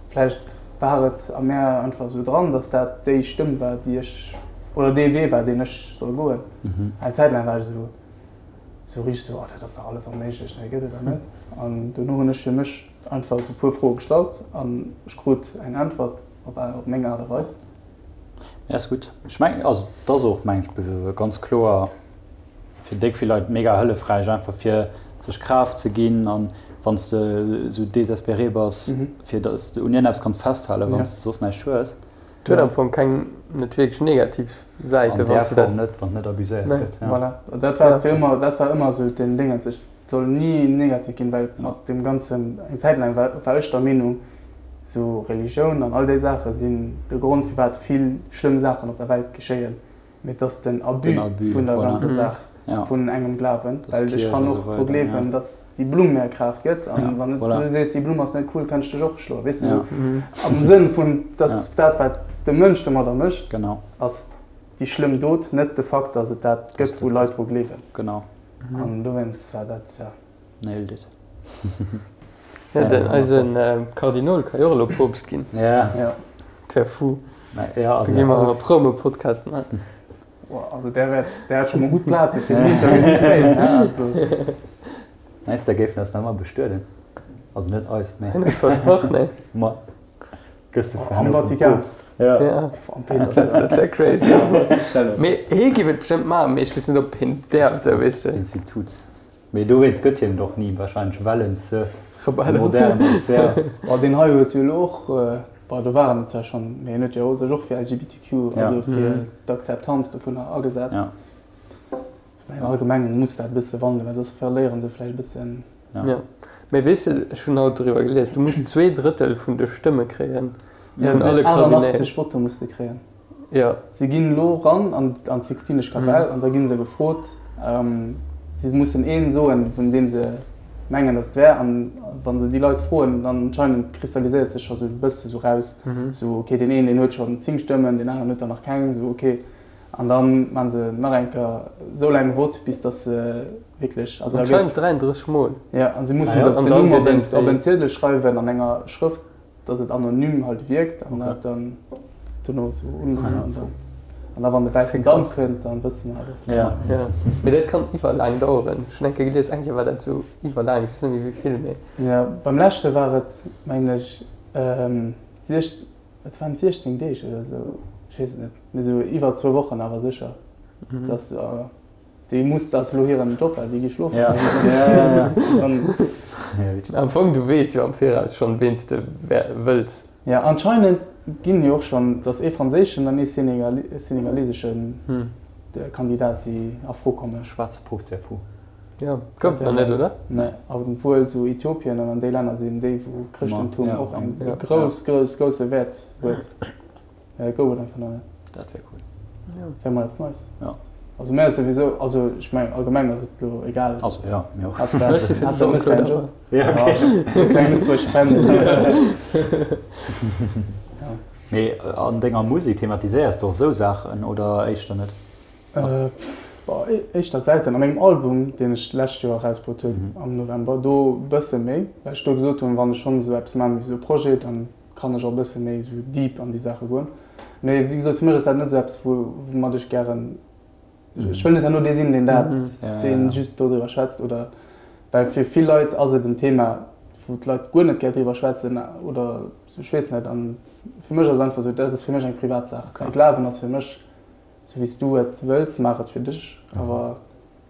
Vläicht war et a mär einfach esou dran, dass dat déi Stëmm war, déi ech, oder dee Wee war, deen ech soll goen. Eng Zäit laang war ech esou, esou richteg esou, oh, dat ass dach alles onméiglech, nee, gëtt et dach net. An dono hunn ech fir mech einfach esou e puer Froe gestallt an ech krut eng Äntwert op, op meng Aart a Weis. Ja, ass gutt. Ech mengen, also et ass och, meng ech, ganz kloer, fir déck vill Leit mega hëllefräich einfach fir sech Kraaft ze ginn an wann s de esou désespéré bass fir datt s de un iergendeppes kanns festhalen wann s de soss näischt hues. Et huet am Fong keng net wierklech negativ Säite An wann där s de dat. Form net, wann et net abuséiert gëtt. Nee. Voilà, dat war fir ëmmer, dat war ëmmer esou den Déngens, et soll ni negativ ginn, well mat deem ganzen, eng Zäit laang war war ech der Meenung, esou Religioun an all déi Saache sinn de Grond firwat vill schlëmm Saachen op der Welt geschéien. Mee et ass den Abus vun der ganzer Saach, vun engem Glawen. Well ech kann och dru gleewen, datt déi Blumm mir Kraaft gëtt. An wann du sees, déi Blumm ass net cool, kann ech dech och schloen. Weess de, sou am Sënn vun, datt dat, wat de Mënsch domadder mécht, ass déi schlëmm Dot, net de Fakt, datt et dat gëtt, wou Leit dru gleewen. An dowéinst war dat, jo. Nailed it. Ja, den eise Kardinol ka jo och elo Poopst ginn. Ja. Dat wär fou. Ja, also. Da gi mer e Promo-Podcast maachen. Also där wäert, där hat scho mol gutt Plaze fir den Interview ze kréien, ne? Also. Nice, da géifen eis nach ëmmer bestueden. Also net eis, mee. Hien huet versprach, ne? Ma gëss de Am Vatikan. Poopst. Ja. Ja. Am Peter. Dat wär crazy. Mee hie géif et bestëmmt maachen, mee ech weess net, ob hien däerf, esou, weess de. Institut. Mee dowéinst gëtt hien et och ni wahrscheinlech, well en ze Rebell ass. modern ass. Ja. Bon, deen hei huet jo elo och, bon, do war en et zwar schonn, mee hien huet jo sech och fir LGBTQ, also fir d'Akzeptanz dovunner agesat. Ja. Mä am Allgemengen muss dat e bësse wandelen, well soss verléiere se vläicht e bëssen. Ja. Mee weess de, ech hunn haut doriwwer gelies, du muss 2/3 vun de Stëmme kréien, vun alle Kardinäl. 88 Votte muss de kréien. Jo. Si ginn elo ran an d'Sixtinesch Kapell an da gi se gefrot, si mussen een soen, vun deem se mengen, datt et wär. An wa se déi Leit froen, dann anscheinend kristalliséiert sech scho sou e bësse sou raus, sou ok, deen een, deen huet schonn 10 Stëmmen, deen aneren huet der nach keng, sou ok. An da maache se nach eng Kéier esou laang Vott, bis datt se wierklech, also da gëtt. Anscheinend 33 Mol. Jo, a si mussen den Numm op en Ziedel schreiwen an enger Schrëft, dass et anonym halt wierkt an dat dann dono sou ungesinn an dann an da wann de wäissen Damp kënnt, dann wësse mer dass mer. Ja, mee dat kann iwwerlaang daueren. Ech hunn eng Kéier gelies, eng Kéier war dat sou iwwerlaang, ech weess net méi wéi vill, mee. Ja, beim leschte war et mengen ech et waren 16 Deeg oder sou, ech weess et net, mee sou iwwer zwou Wochen awer sécher, dass. Déi muss, dat ass elo hiren Job, well déi gi schlofen. Ja, ja, ja, ja. Am Fong, du weess jo am Viraus schonn, ween s de wëlls. Ja, anscheinend ginn jo och schonn, et ass ee franséischen an ee senegalesesche Kandidat, déi a Fro kommen. Schwaarze Poopst wär fou. Jo, gouf nach net, oder? Nee, obwuel esou Ethiopien an an déi Länner sinn déi, wou Chrëschtentum och eng grouss, grouss, grousse Wäert huet. Ja, gouf et einfach nach net. Dat wär cool. Ja. Wär mol eppes Neies. Ja. Also mär souwisou, also ech mengen allgemeng ass et lo egal. Also ja, mir och. Haaptsaach méchs däin Job. Ja, okay. Sou kleng lëtzebuergesch Fändel. Ja. Mee an denger Musek thematiséiers de och sou Saachen oder éischter net? Boah, éischter selten. A mengem Album, deen ech d'lescht Joer erausbruet hunn am November, do e bësse méi, well ech do gesot hunn, wann ech schonn esou eppes maachen wéi esou e Projet, dann kann ech och e bësse méi esou deep an déi Saache goen. Mee wéi gesot, fir mech ass dat net esou eppes, woumat ech gären, ech wëll net herno dee sinn, deen dat, dee just dodriwwer schwätzt oder, well fir vill Leit ass et en Thema, wou d'Leit guer net gär driwwer schwätzen oder esou, ech weess net. An fir mech ass et einfach esou, dat ass fir mech eng privat Saach. Mäi Glawen ass fir mech esou wéi s du et wëlls, maach et fir dech, awer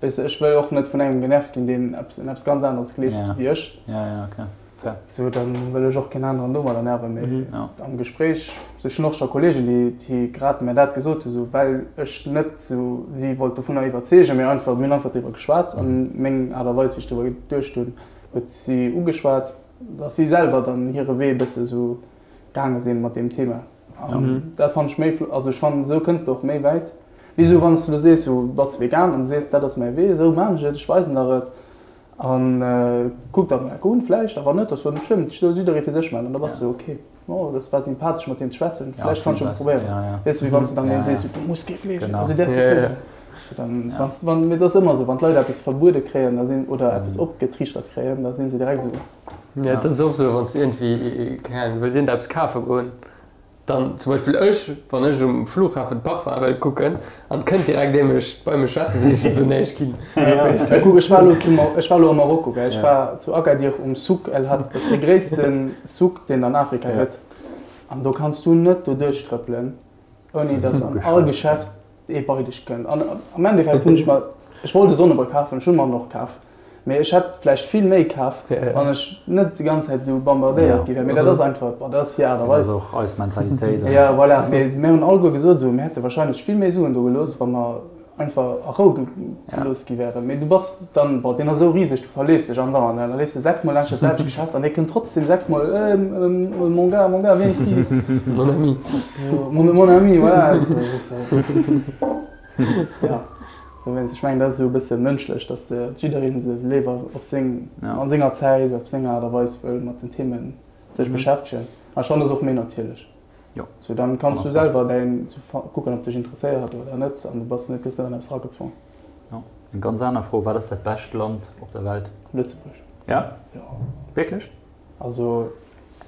Weess de, ech wëll och net vun engem genervt ginn, deen eppes, un eppes ganz aneres gleeft wéi ech. Ja, ja, okay. Fair. Sou, da wëll ech och keen aneren domadder nerven. Mee am Gespréich, sou, ech hunn och scho Kolleegen, déi, déi grad mär dat gesot hunn, sou, well ech net sou si wollt dovunner iwwerzeegen, mee einfach, mir hunn einfach driwwer geschwat an meng Aart a Weis, wéi ech driwwer geduecht hunn, huet si ugeschwat, dass si selwer dann hire Wee e bësse sou gaange sinn mat deem Thema. An dat fannen ech méi flott, also ech fannen esou kënns de och méi wäit, wéi esou wann s de elo sees, du bass vegan an du sees, dat ass mäi Wee, esou maan ech et, ech weisen der et an kuck der et un vläicht a wann net, ass jo net schlëmm, soll jidderee fir sech maachen an da bass du ok, oh dat war sympathesch mat deem ze schwätzen, vläicht kann ech et probéieren, weess de, wéi wann s de dann deem sees, du muss kee Fleesch iessen, also du däerfs kee Fleesch iessen. Dann, wann s, wann, mee et ass ëmmer esou, wann d'Leit eppes verbuede kréien, da sinn, oder eppes opgetriichtert kréien, da sinn se direkt esou. Ja, et ass och esou, wann s de iergendwéi, keng Ahnung, wëlls iergendeppes kafe goen, dann zum Beispill ech, wann ech um Flughafen d'Parfum'e wëll kucken an et kënnt direkt ee mech bei mech schwätzen, sinn ech esou, nee, ech ginn. Weess de? Kuck, ech war elo zu, ech war elo am Marokko, gell, ech war zu Agadir um Souk El Had, dat ass dee gréisste Souk, deen et an Afrika gëtt, an do kanns du net doduerch trëppelen, ouni datt an all Geschäft ee bei dech kënnt. An am Endeffekt hunn ech mer, ech wollt e Sonnebrëll kafen, ech hunn mer en och kaf, mee ech hätt vläicht vill méi kaf, wann ech net déi ganz Zäit esou bombardéiert gi wär. Mee dat ass einfach, bon, dat ass hir Aart a Weis. Dat ass och eis Mentalitéit. Jo, voilà. Mee mir hunn alleguer gesot, esou, mir hätte wahrscheinlech vill méi Suen do gelooss, wa mer einfach a Rou gelooss gi wären. Mee du bass dann, bon, deen ass esou riseg, du verleefs dech andauernd, da leefs du sechsmol laanscht dat selwecht Geschäft an dee kënnt trotzdem sechsmol, eh, mon gars, mon gars, viens ici. Mon ami. Mon, mon ami, voilà. Ja, dowéinst, ech mengen, dat ass esou e bësse mënschlech, datt de jidderee se léiwer op seng, an senger Zäit, op seng Aart a Weis wëll mat den Themen sech beschäftegen. An ech fannen, dat ass och méi natierlech. Jo. Sou, dann kanns du selwer däin kucken, ob dech interesséiert oder net an du bass net, gëss net an eppes ragezwongen. Jo. Eng ganz aner Fro, Wat ass dat bescht Land op der Welt? Lëtzebuerg. Ja? Jo. Wierklech? Also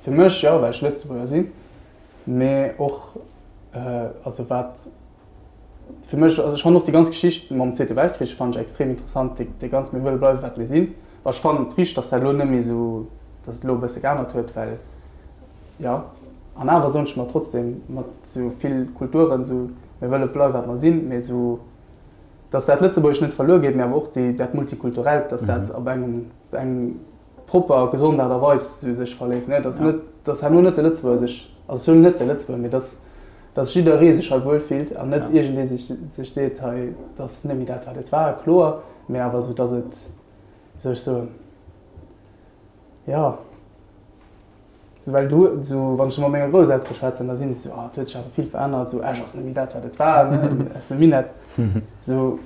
fir mech jo, well ech Lëtzebuerger sinn, mee och also wat fir mech, also ech fannen och déi ganz Geschicht mam Zweete Weltkrich fannen ech extrem interessant, déi déi ganz mir wëlle bleiwe wat mir sinn. Ech fannen et richteg, datt dat elo net méi esou, datt et elo e bësse geännert huet, well jo, an awer soen ech mer trotzdem mat esou vill Kulturen esou, mir wëlle bleiwe wat mer sinn, mee esou, datt dat Lëtzebuergesch net verluer geet, mee awer och déi dat Multikulturellt, datt dat op engem eng propper a gesond Aart a Weis esou sech verléift, ne, datt net, datt herno net de Lëtzebuerger sech, also ech soen net de Lëtzebuerger, mee datt datt jidderee sech hei wuel fillt an net iergendee sech sech seet, hei, dat ass net méi dat wat et war, kloer, mee awer esou, datt et, wéi soll ech soen, jo, esou well du, esou wann ech mat menge Grousseltere schwätzen, da sinn se esou, ah, et huet sech awer vill verännert, esou Esch ass net méi dat wat et war, ne, aus dem Minett, esou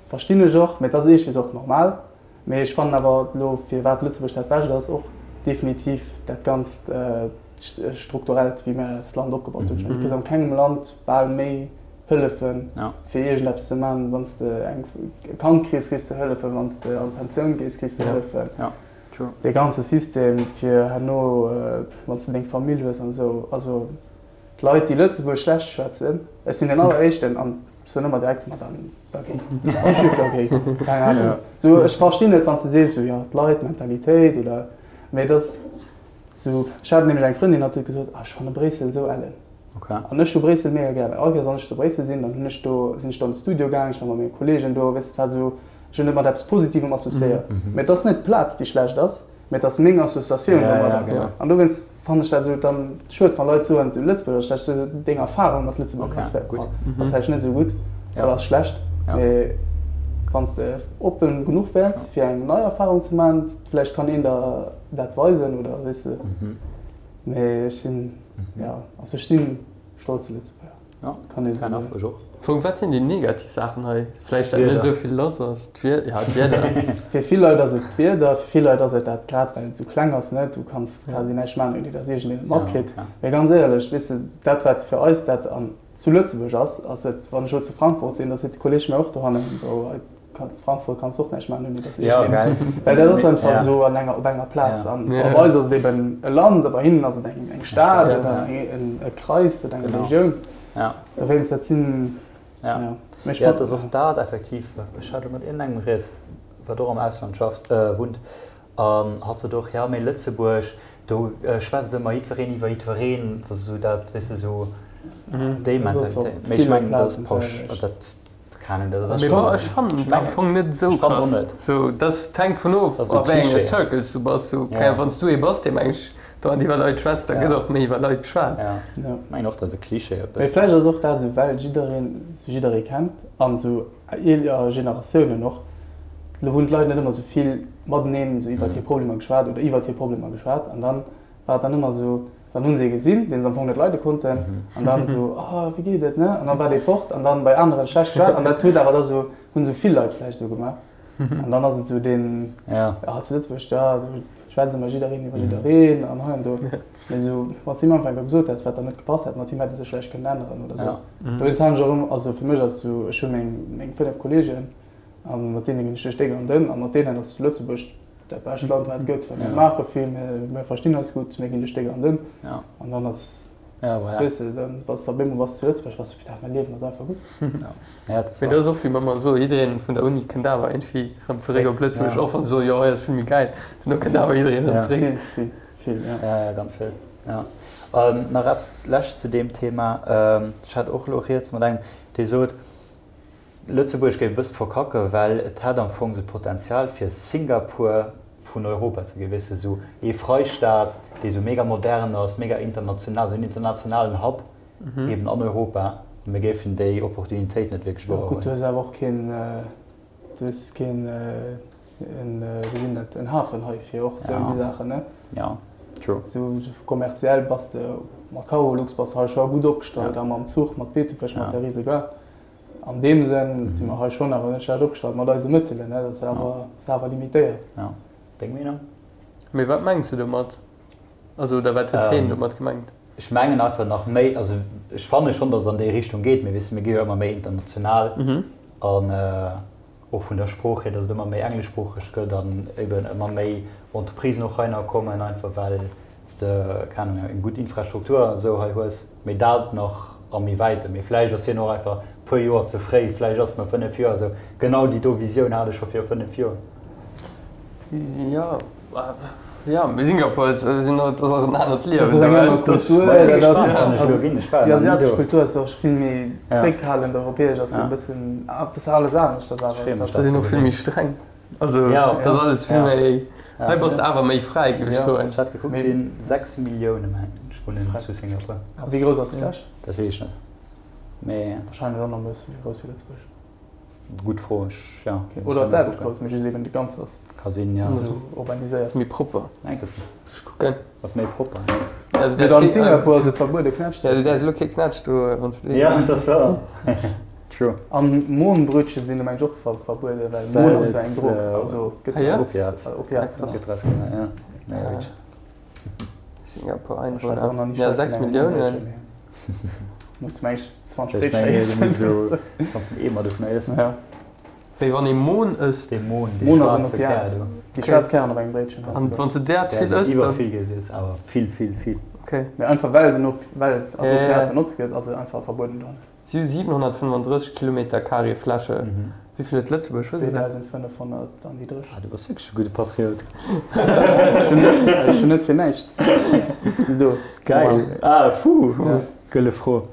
verstinn ech och, mee et ass iergendwéi och normal. Mee ech fannen awer elo, firwat Lëtzebuerg dat Bescht ass, och definitiv dat ganzt Strukturellt, wéi mir eist Land opgebaut hunn. Ech mengen, du kriss an kengem Land bal méi Hëllefen, fir iergendeppes ze maachen. Wann s de eng e Kand kriss, kriss de Hëllefen, wann s de an d'Pensioun gees, kriss de Hëllefen. Dee ganze System, fir herno, wann s de deng Famill hues an esou. Also d'Leit, déi Lëtzebuerg schlecht schwätzen, ech sinn deen Alleréischten an ech soen ëmmer direkt, ma dann, Da géi. Keng Ahnung. Sou, ech verstinn et, wann s de sees, sou, jo, d'Leit, d'Mentalitéit oder, mee et ass sou, ech hat nämlech eng Frëndin, hatt huet gesot, ah, ech fanne Bréissel esou ellen. Okay. An ech hu Bréissel mega gär, well all Kéiers, wann ech zu Bréissel sinn, dann hunn ech do, sinn ech do an de Studio gaang, ech war mat menge Kolleegen do, weess de, et war sou, ech hunn et mat eppes Positivem associéiert. Mee et ass net d'Plaz, déi schlecht ass, Mee et ass meng Associatioun domadder. An dowéinst fannen ech dat esou dann schued, wa Leit soen, esou Lëtzebuerg ass schlecht. Esou deng Erfarung mat Lëtzebuerg ass ass vläicht net esou gutt oder ass schlecht. Mee wann s de oppen genuch wäers, fir eng nei Erfarung ze maachen, vläicht kann een der dat weisen oder weess de. Mee ech sinn, jo, also ech sinn stolze Lëtzebuerger. Ja, kann ee fair enough, ech och. Fong, wat sinn déi negativ Saachen hei? Vläicht dat net esou vill lass ass, d'Wieder, ja d'Wieder. Fir vill Leit ass et d'Wieder, fir vill Leit ass et dat, grad well et esou kleng ass, ne, du kanns quasi näischt maachen, ouni datt iergendeen et matkritt. Mee ganz éierlech, weess de, dat wat fir eis dat an zu Lëtzebuerg ass, ass et, wann ech elo zu Frankfurt sinn, da seet de Kolleeg mir och dohannen, wou hei Frankfurt kanns och näischt maachen, ouni datt iergendeen, well dat ass einfach esou an enger, op enger Plaz. An bei eis ass et eben e Land a bei hinnen ass et eng, eng Stad oder e Kreis oder eng Regioun. Dowéinst, dat sinn, jo. Mee ech fannen. Et ass och dat effektiv, ech hat elo mat iergendengem rieds, wat och am Ausland schafft, wunnt, an hatt sot och, jo mee Lëtzebuerg, do schwätzt ëmmer jiddwereen iwwer jiddwereen, dat ass esou dat, weess de, esou déi Mentalitéit. Mee ech mengen, dat ass pausch, dat. Mee bon, ech fannen et am Fong net esou krass. Sou, dass hänkt vun of, a wéi enge Circles du bass. Sou, wann s du ee bass, dee meng ech dauernd iwwer Leit schwätzt, da gëtt och méi iwwer Leit geschwat. Mee vläicht ass och dat esou, well jiddereen sou jidderee kennt an esou eeler Generatiounen och, lo hunn d'Leit net ëmmer esou vill mateneen esou iwwer hir Problemer geschwat oder iwwer hir Problemer geschwat an dann war et dann ëmmer esou, Dann hunn se ee gesinn, deen se am Fong net leide konnten, an dann esou, oh, wéi geet et, ne? An dann war dee fort, an dann bei aneren schlecht geschwat, an dat huet awer da sou, hunn esou vill Leit vläicht esou gemaach. An dann ass et esou deen, ja, zu Lëtzebuerg, da schwätzt ëmmer jiddereen iwwer jiddereen an hei an do. Mee esou, wann s de him am Ufank gesot häss, wat der net gepasst hätt, mat him hätt e sech vläicht kënnen änneren oder esou. Dowéinst han ech och ëmmer, also fir mech ass esou, ech hu meng, meng 5 Kolleegen, a mat deene ginn ech duerch déck an dënn, a mat deenen ass Lëtzebuerg Dat bescht Land wat et gëtt, well mir maache vill, mir verstinn eis gutt, mir ginn duerch déck an dënn. An dann ass, weess de, dann bass de op eemol bass de zu Lëtzebuerg, bass de, putain, mäi Liewen ass einfach gutt. Mee dat ass och wéi wa mer soen, jiddereen vun der Uni kënnt awer iergendwéi erëm zeréck op Lëtzebuerg, och wann se soen, jo hei ass vill méi gäil, duerno kënnt awer jiddereen erëm zeréck. Vill, vill, vill, jo. Jo, jo, ganz vill, jo. Nach eppes Leschts zu deem Thema, ech hat och elo rieds mat engem, dee sot, Lëtzebuerg géif e bësse verkacken, well et hätt am Fong sou d'Potenzial fir Singapur vun Europa ze ginn, weess de, sou ee Freistaat, dee sou mega modern ass, mega international, sou en internationalen Hub eben an Europa, a mir géifen déi Opportunitéit net wierklech wouer huelen. Gutt, du hues awer och keen, du hues keen, wéi sinn dat, en Hafen hei fir och sou déi Saachen, ne? Jo, true. Sou kommerziell bass de mat Cargolux bass de hei scho gutt opgestallt a mam Zuch, mat Beetebuerg, mat der Risegare. An deem Sënn si mer hei schonn awer net schlecht opgestallt mat eise Mëttelen. Dat ass awer, ass awer limitéiert. Jo. Deng Meenung? Mee wat mengs de domat? Also, oder wat huet heen domat gemengt? Ech mengen einfach nach méi, also ech fanne schonn, datt et an déi Richtung geet, mee weess de, mir gi jo ëmmer méi international an. Och vun der Sprooch hier, datt et ëmmer méi engleschsproocheg gëtt an eben ëmmer méi Entreprisen och heihinner kommen, einfach well s de, keng Ahnung, eng gutt Infrastruktur an esou hei hues. Mee dat nach a méi wäitem. Mee vläicht ass hien och einfach e puer Joer ze fréi. Vläicht ass en a 5 Joer esou, genau déi do Visioun hat ech scho viru 5 Joer. Jo, jo, mee Singapur ass och en anert Liewen. Dat ass eng aner Kultur. Déi asiatesch Kultur ass och vill méi zréckhalend, europäesch ass esou e bëssen, dat ass alles anescht. Se sinn och vill méi streng. Also dat ass alles vill méi, hei bass de awer méi fräi, géif ech soen. Ech hat gekuckt, et sinn 6 Millioune Mensch wunnen zu Singapur. A wéi grouss ass d'Fläch? Dat weess ech net, mee. Wahrscheinlech och nach e bësse méi grouss wéi Lëtzebuerg. Gutt Fro, ech, jo. Oder d'selwecht grouss, mee just eben déi ganz ass. Ka sinn, jo. Esou urbaniséiert. Ass méi propper. Enk ass. Ech kucken. Ass méi propper, jo. Mee an Singapur ass et verbuede Knätsch ze iessen. Jo, du däerfs elo kee Knätsch do, wann s de. Jo, dat ass wouer. True. An Mohnbrötchen sinn mengen ech och verbueden, well Mohn ass jo eng Drog, also gëtt jo Opiat. Opiat, genau. Gëtt rausgemaach, ja. Naja, gutt. Singapur Einwohner, ja 6 Milliounen. Muss du mengen ech 20 Bréitcher iessen. Kanns den Eemer dovunner iessen. Ja. Wéi wann ee Mohn ësst. Dee Mohn, dee Mohn ass en schwaarze Kär Opiat. do. Déi schwaarz Kären op engem Bréitchen. An wann s de däert vill ësst, dann. Iwwer vill geess, awer vill, vill, vill. Okay. Mee einfach well den Op, well als Ja, ja, Opiat ja. benotzt gëtt, ass et einfach verbueden do. Si hu 735 Kilometer carré Fläche. Wéi vill huet Lëtzebuerg? Weess een dat? 2500 an déi Dréch. Ah, du bass wierklech e gudde Patriot. Ech hunn net fir näischt déi do. Geil. Ah, puh. Gëlle Fro.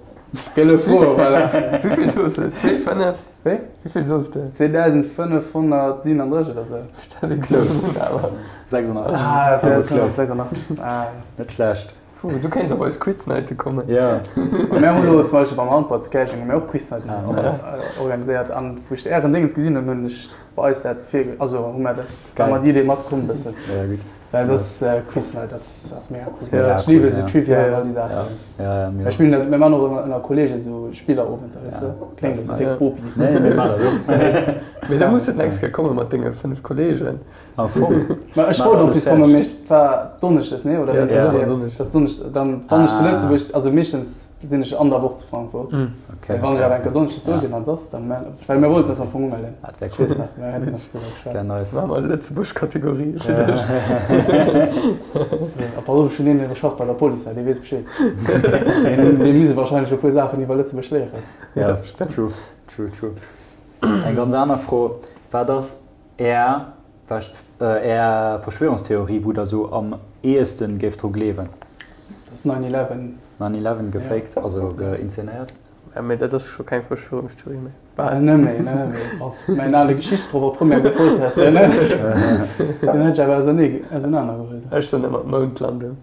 Gëlle Fro, voilà. Wéi vill soos de? 2,5? Wéi? Wéi vill soos de? 2537 oder sou. Dat ass close, awer. 86. Ah, 26. Ah. Net schlecht. Puh, du kéints op eis Quiz-Nighte kommen. Jo. Mir hunn elo zum Beispill beim Handball zu Käerjeng hu mir och Quiz-Nighten organiséiert an wou ech ären Déngens gesinn hunn, hunn ech bei eis dat vir, also hu mir dat, war mer déi Idee matkomm bëssen. Ja, gutt. Well dat Quiz-Night ass, ass mega cool. Mega Ech liwe cool, sou ja. Trivia an all déi Saachen. Ja, ja, mir Mir och. spillen dat, mir man och ënner, ënner Kollegen sou Spillerowenter, weess de. Kléngt Das esou nice. déck Bopi. Nee, mir man dat och. Mee da muss de d'nächst Kéier komme mat denge 5 Kollegen. Am Fong. Ma ech wollt op bis kommen, mee et war Donneschdes, nee? Oder Ja, wéi? dat ass ëmmer Donneschdes. Dat ass Donneschdes. Dann, wann ech zu Ah. Lëtzebuerg, also meeschtens sinn ech an der Woch zu Frankfurt. Okay, Mee wann ech awer eng Kéier Donneschdes do sinn, an dass, dann mell, well mir wollten eis am Fong umellen. Ah, dat wär Ech cool. weess nach, mir hätten nach driwwer Dat geschwat. wär nice. Maache mer Lëtzebuerg-Kategorie fir dech. A pass op, ech hunn een, dee schafft bei der Police, dee weess Bescheed. Deen, dee misst wahrscheinlech e puer Saachen iwwer Lëtzebuerg léieren. Ja, true, true, true. Eng ganz aner Fro, Wat ass Är Är Verschwörungstheorie, wou der sou am ehesten géift dru gleewen? Dat ass Nine Eleven. Nine Eleven gefaked, also geinzenéiert? Ja, mee dat ass scho keng Verschwörungstheorie méi. Bal net méi, ne? Mee wanns du mäin ale Geschichtsproff op Première gefrot häss, dann hätt ech awer ausernanergeholl. Ech soen ëmmer d'Moundlandung.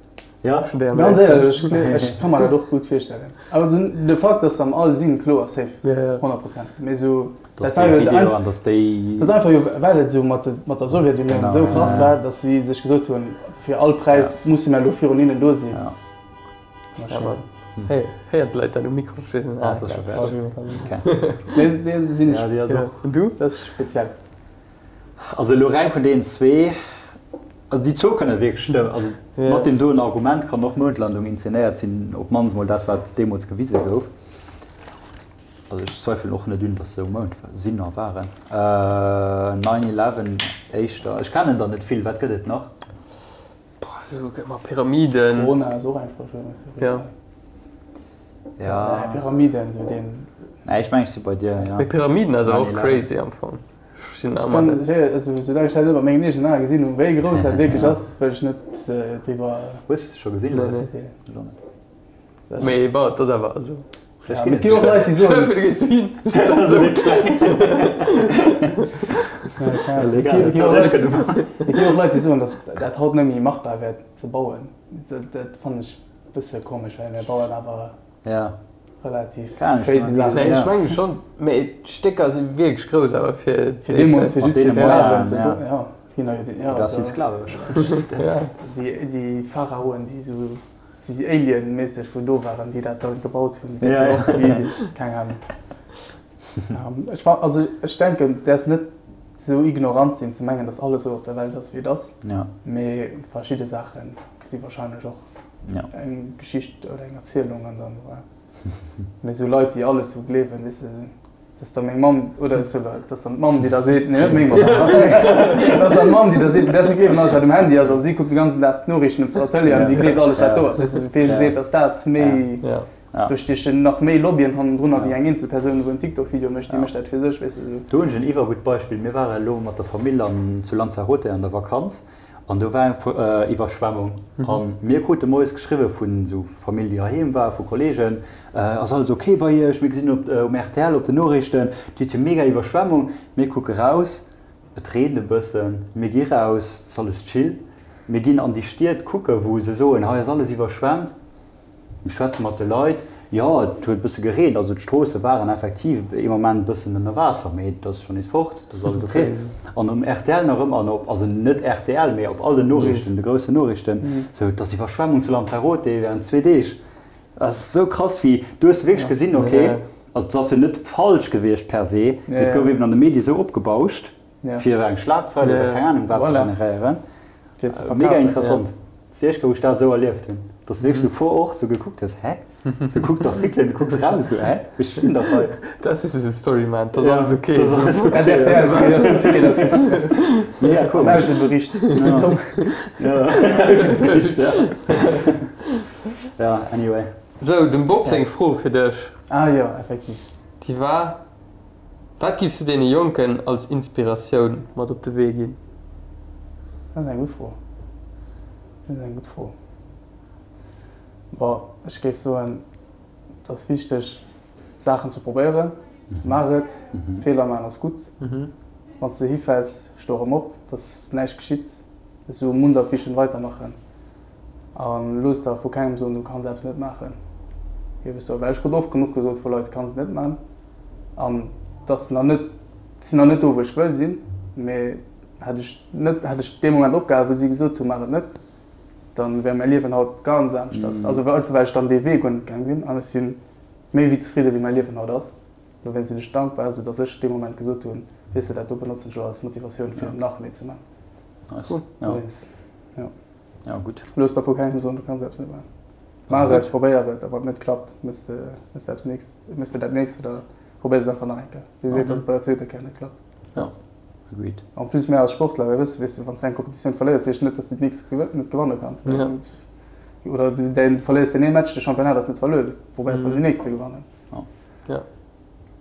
Ja. Ganz éierlech, ech ka mer dat och gutt virstellen. Also de Fakt, dass se am All sinn, kloer, safe, 100 Prozent. Mee esou, Dass dat war dee jo Video einfach, an dass déi. dat ass einfach jo, well et esou mat de, mat der Sowjetunioun esou krass war, dass si sech gesot hunn, fir all Präis musse mir elo virun hinnen do sinn. Ja. Ja, ma héi, héieren d'Leit dat um Mikro? Ech weess net. Ah, dat ass scho fäerdeg. Okay. Deen, deen sinn Ja, ech, déi ass och. An du? dat ass speziell. Also elo reng vun deenen zwee, also déi zwou kënne wierklech stëmmen. Also mat deem doen Argument kann och Moundlandung inzenéiert sinn, op d'mannst mol dat wat deemools gewise gouf. Also ech zweifelen och net un, datt se um Mound sinn a waren. Nine Eleven éischter, ech kennen der net vill, wat gëtt et nach? Boah, esou gëtt mer Pyramiden. Corona ass och eng Verschwörungstheorie. Ja. Ja. Nee, Pyramiden, esou deen. Nee, ech mengen ech si bei dir, ja. Mee Pyramiden ass awer och 9/11. crazy am Fong. Ech verstinn Ech ëmmer kann, net. also soulaang ech dat net mat mengen eegenen Ae gesinn hunn, wéi grouss dat wierklech ass, wëll ech net driwwer. Hues de se scho gesinn? Nee, nee. Ech och net. Mee bon, et ass awer, also. Ja, mee et gi och Leit, déi soen. Stell dir vir, du gees dohin, et ass esou kleng. Et gi och Leit, et gi och Leit, déi soen, datt dat haut net méi machbar wär ze bauen. Dat fannen ech e bësse komesch, well mir bauen awer. Ja. Relativ crazy Saachen. Nee, ech mengen schon, mee d'Stécker si wierklech grouss awer fir Fir deemools, fir Mat just fir deene Sklaven Moyenen, ze ja. ja, déi nei, ja, Du has vill Sklave wahrscheinlech. Ja. Déi, déi Pharaoen, déi sou, déi Alien-méisseg wou do waren, déi dat da gebaut hunn, déi Ja, ja. och déi Iddi, keng Ahnung. Ech war, also ech denken, däerfs net sou ignorant sinn ze mengen, dass alles sou op der Welt ass wéi et ass, Ja. mee verschidde Saache si wahrscheinlech och Ja. eng Geschicht oder eng Erzielung an dann voilà. Mee sou Leit déi alles sou gleewen, weess de. Dass da meng Mamm, oder sou, dass dann d'Mamm, déi da seet, nee net meng Mamm, dass dann d'Mamm, déi da seet, du däerfs net gleewen alles wat um Handy ass, an si kuckt de ganzen Dag d'Noriichten op der Tëlee an si gleeft alles wat do ass, weess de, wien seet, dass dat méi, do stiechen nach méi Lobbyen hannendrunner wéi eng eenzel Persoun wou en TikTok-Video mécht, déi mécht dat fir sech, weess de, sou. Do hunn ech en iwwergutt Beispill, Mir ware elo mat der Famill an zu Lanzarote an der Vakanz An do war eng Iwwerschwemmung. A mir krute moies geschriwwe vun esou Famill, déi heiheem war, vu Kolleegen, Ass alles ok bei iech? Mir gesinn op um rtl op den Noriichten, dir hutt jo mega Iwwerschwemmung. Mir kucke raus, et reent e bëssen. Mir gi raus, et ass alles chill. Mir ginn an déi Stied kucke wou se soen, hei ass alles iwwerschwemmt. Mir schwätze mat de Leit. Jo, et huet e bësse gereent, also d'Stroosse waren effektiv ee Moment e bëssen ënner Waasser, mee et ass schonn nees fort, et ass alles ok. An um rtl nach ëmmer, an op, also net rtl, mee op all den Noriichten, de groussen Noriichten, sou, et ass Iwwerschwemmung zu Lanzarote während zwee Deeg. Dat ass esou krass, wéi, du hues wierklech gesinn, ok, also et ass jo net falsch gewiescht per se, mee et gouf eben an de Medie sou opgebauscht, fir eng Schlagzeil oder keng Ahnung wat ze generéieren. Mega interessant. D'Sierschke wou ech dat esou erlieft hunn, dass du wierklech sou vor Ort sou gekuckt hues, hä? Du kucks d'Artikelen, du kucks raus, sou, hä? Ech stinn dach hei. Dat ass esou Story man, dat ass alles ok. Mega komesch. Ausebericht. Ja, Ausebericht, ja. Ja, anyway. Sou, dem Bob seng Fro fir dech. Ah jo, effektiv. Déi war. Wat giffs du deene Jonken als Inspiratioun mat op de Wee ginn? Dat ass eng gutt Fro. Dat ass eng gutt Fro. Bon, ech géif soen, et ass wichteg, Saachen ze probéieren. Maach et, Feeler maachen ass gutt. Wann s de hifäls, sto erëm op, et ass näischt geschitt. Esou munter wéi weitermachen. A looss der vu kengem soen, du kanns eppes net maachen, géif ech soen. Well ech krut oft genuch gesot vu Leit, du kanns et net maachen. An et ass nach net, ech sinn nach net do, wou ech wëll sinn, mee hätt ech net, hätt ech dee Moment opgehal, wou si gesot hu maach et net, da wär mäi Liewen haut ganz aneschters. Also einfach well ech dann dee Wee guer net gaang sinn. An ech si méi wéi zefridde wéi mäi Liewen haut ass. Dowéinst sinn ech dankbar, esou datt ech dee Moment gesot hunn, weess de, dat do benotzen ech elo als Motivatioun fir nach méi ze maachen. Nice. Dowéinst, jo. Ja, gutt. Looss der vu kengem soen, du kanns eppes net maachen. Maach et, probéier et, a wann et net klappt, méchs de, méchs de eppes nächst, méchs de dat nächst oder probéiers et einfach nach eng Kéier. Wie seet, datt et bei der zweeter Kéier net klappt? Ja, agreed. En plus, mir als Sportler, mir wëssen, weess de, wann s de eng Kompetitioun verléiers, heescht net, datt s de déi nächst net gewanne kanns. Ja. Oder du däin, verléiers deen ee Match, de Championnat ass net verluer, du probéiers dann deen nächste ze gewannen. Ja. Ja.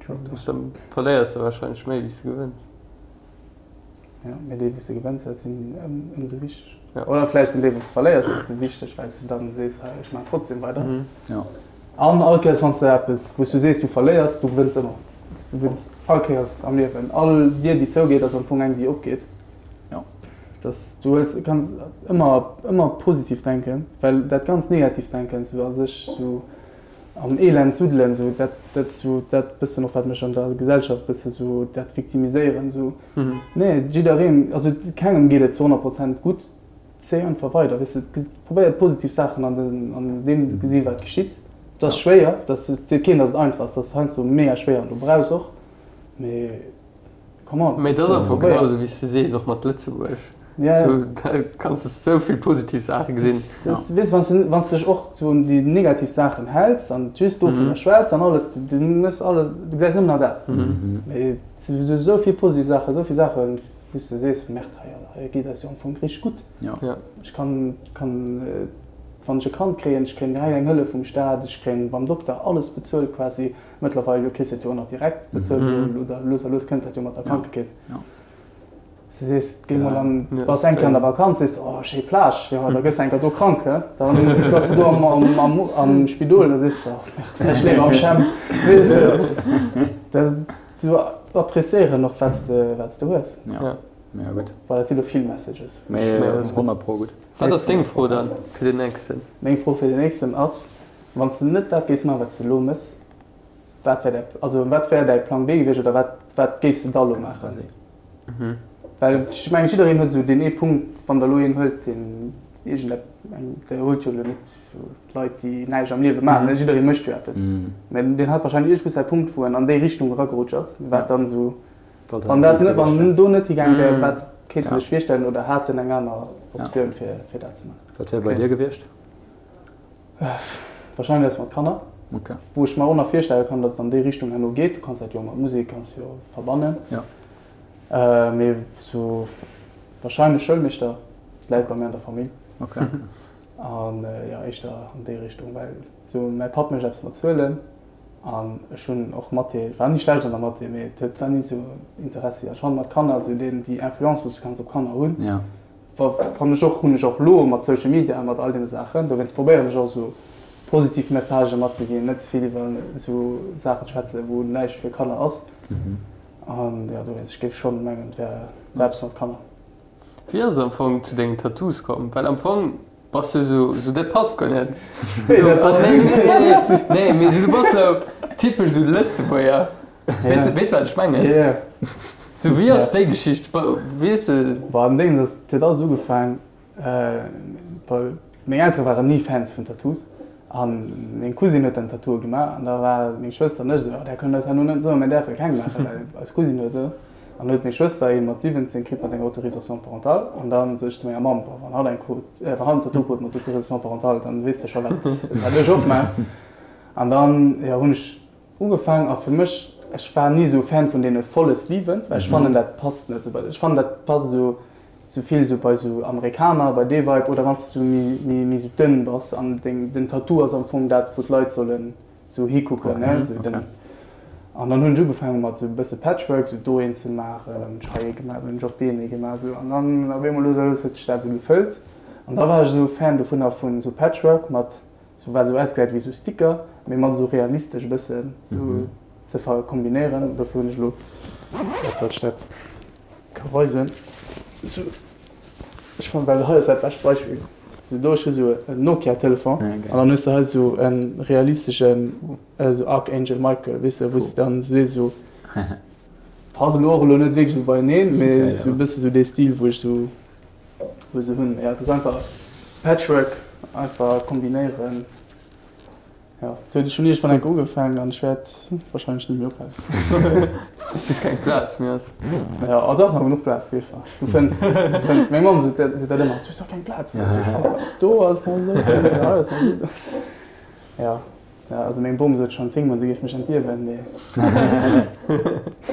Da verléiers de warscheinlech méi, wéi s de gewënns. Jo, mee déi wou s de gewënns, dat sinn ëmsou wichteg. Ja. Oder vläicht sinn déi wou s de verléiers wichteg, well s de dann sees, hei ech maachen trotzdem weider. Ja. An all Kéiers wann s de eppes, wou s du sees du verléiers, du gewënns ëmmer. Du gewënns all Kéiers am Liewen. All Dier déi zougeet ass am Fong eng déi opgeet. Ja. Dass du huels, kanns ëmmer, ëmmer positiv denken, well dat ganz negativ denken sou a sech sou Am Elend suddelen, sou dat, dat ass sou dat bëssen och wat mech an der Gesellschaft bësse sou dat Victimiséieren sou. Nee, jiddereen, also kengem geet et zu 100 Prozent gutt, zéi einfach weider, weess de, probéiert positiv Saachen an den, an deem ze gesinn wat geschitt. Et ass schwéier, dat seet keen, datt et einfach ass, dat ass heiansdo mega schwéier an du brauchs och, mee. Come on. Mee et ass einfach genau esou wéi s de sees, och mat Lëtzebuerg. Sou, da kanns de sou vill positiv Saache gesinn. Weess, wann s de, wann s de dech och sou un déi negativ Saachen häls an just dovunner schwätz an alles, du méchs alles, du gesäis nëmmen nach dat. Mee et si sou vill positiv Saachen, sou vill Saachen, wou s de sees, Merde, hei, hei geet eis jo am Fong richteg gutt. Ech kann, kann, wann ech e Kand kréien, ech kréien direkt eng Hëllef vum Staat, ech kréien beim Dokter alles bezuelt quasi. Mëttlerweil jo kriss de et jo och nach direkt bezuelt oder lues a lues kënnt dat jo mat der Krankekeess. S du sees, géi mol an, bass eng Kéier an der Vakanz, sees oh schéi Plage, jo da gëss de eng Kéier do krank, he, da bass de do am am Spidol, da sees de oh merde, wär ech léiwer am Chem, weess de. Dat sou appreciéieren och wat s de wat s de hues. Ja, mega gutt. Bon, dat si lo vill Messages. Mee 100 pro gutt. Wat ass deng Fro dann fir den nächsten? Meng Fro fir den nächsten ass, Wann s de net dat géifs maachen, wat s de elo méchs, wat wär däi, also wat wär däi Plang B gewiescht oder wat, wat géifs de da elo maachen? Well ech mengen, jiddereen huet esou deen ee Punkt, wann der elo een huelt, deen iergendep, der huelt jo elo net Leit, déi näischt am Liewe maachen, jidderee mécht jo eppes, mä deen hat warscheinlech iergendwou säi Punkt, wou en an déi Richtung eragerutscht ass, wat dann esou, wann dat net, wann en do net higaange wär, wat kéint e sech virstellen oder hat en eng aner Optioun, fir, fir dat ze maachen? Wat wär bei dir gewiescht? Wahrscheinlech eppes mat Kanner. Okay. Wou ech mer och nach virstelle kann, datt et an déi Richtung herno geet. Du kanns dat jo mat Musek kanns jo verbannen. Ja. Mee sou wahrscheinlech Schoulmeeschter, läit bei mir an der Famill. Okay. An jo, éischter an déi Richtung, well sou mäi Papp mécht eppes mat Zuelen an ech hunn och Mathé, ech war ni schlecht an der Mathé, mee et huet war ni sou Interessi. An ech fannen mat Kanner, sou deen déi Influence wou s du kanns op Kanner hunn, Ja. fannen ech och, hunn ech och lo mat Social Media a mat all deene Saachen. Dowéinst probéieren ech och sou positiv Messagë matzeginn, net ze vill iwwer esou Saachen schwätzen, wou näischt fir Kanner ass. An jo, dowéinst, ech géif schonn mengen, et wär eppes mat Kanner. Wéi ass et am Fong zu dengen Tattoos komm? Well am Fong bass du esou, esou dat passt guer net. Nee, nee, mee esou du bass esou typesch esou Lëtzebuerger. Weess de, weess wat ech mengen? Jo. Esou wéi ass déi Geschicht? Weess de. Bon, den Déngens ass, et huet alles ugefaang Meng Eltere waren ni Fans vun Tattoos an meng Cousine huet dann Tattooe gemaach an da war meng Schwëster an ech esou, oh där kënnt eis herno net soen, mir däerfe keng maachen, well eis Cousine huet se. An huet meng Schwëster ee mat 17 kritt mat enger Autorisation parentale an dann sot ech zu menger Mamm, boah, wann hatt eng krut, wann hatt en Tattoo krut mat Autorisation parentale, dann weess de scho wat wat ech och maachen. An dann, jo, hunn ech ugefaang a fir mech, ech war ni esou Fan vun deene volle Sleeven, well ech fannen dat passt net esou bei, ech fannen dat passt esou Sou vill sou bei sou Amerikaner, bei dee Vibe, oder wann s de sou méi méi méi sou dënn bass an deng den Tattoo ass am Fong dat wou d'Leit sollen sou hikucken ne sou den. An dann hunn ech ugefaange mat sou e bësse Patchwork, sou do een ze maachen, dann hunn ech hei ee gemaach, dann hunn ech op d'Been ee gemaach sou an dann op eemol lues a lues huet sech dat sou gefëllt an da war ech sou Fan dovunner vun sou Patchwork mat sou wat sou ausgesäit wéi sou Sticker, mee mat sou realistesch e bëssen sou ze verkombinéieren. Dofir hunn ech elo dat wat ech dat. Ka weisen. Sou, ech fannen, well hei ass dat bescht Beispill. Sou do, ech hu sou en Nokia Telefon an dann hues de hei sou e realisteschen sou Archangel Michael, weess de, wou s de dann sees sou, passt elo och elo net wierklech esou beieneen, mee sou e bësse sou dee Stil wou ech sou, wou ech sou hunn. Jo, et ass einfach Patchwork einfach kombinéieren. Jo, et huet schonn iergendwann enk ugefaangen an ech wäert warscheinlech ni méi ophalen. Bis keng Plaz méi ass. Jo, oh do ass nach genuch Plaz, gleef mer. Du fënns, du fënns. Meng Mamm seet dat, seet dat ëmmer, du hues dach keng Plaz méi. Sot ech, Do ass nach esou vill, hei ass nach esou vill. Jo, jo, also meng Bom sot schonn zéngmol, si géif mech entierwen, mee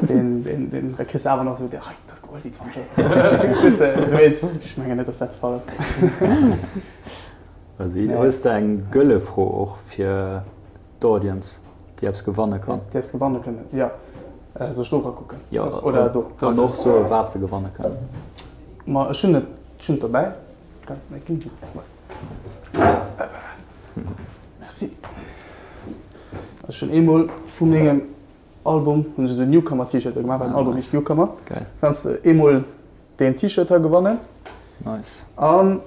deen, deen, deen, da kriss de awer nach esou, hei, dat geholl déi 20 Euro. Weess de, esou eens, ech mengen net, datt dat de Fall ass. Vas-y. Hues de eng gëlle Fro och fir d'Audience, déi eppes gewanne kann? Déi eppes gewanne kënnen, jo. Soll ech do erakucken? Jo, oder do. An och soe wat se gewanne kënnen. Ma ech hunn et, ech hunn et dobäi. Kanns de mir ginn? Merci. Ech hunn eemol vu mengem Album hunn ech esou Newcomer-T-Shirte gemaach, well den Album heescht Newcomer. Geil. Kanns de eemol deen T-Shirt hei gewannen. Nice. An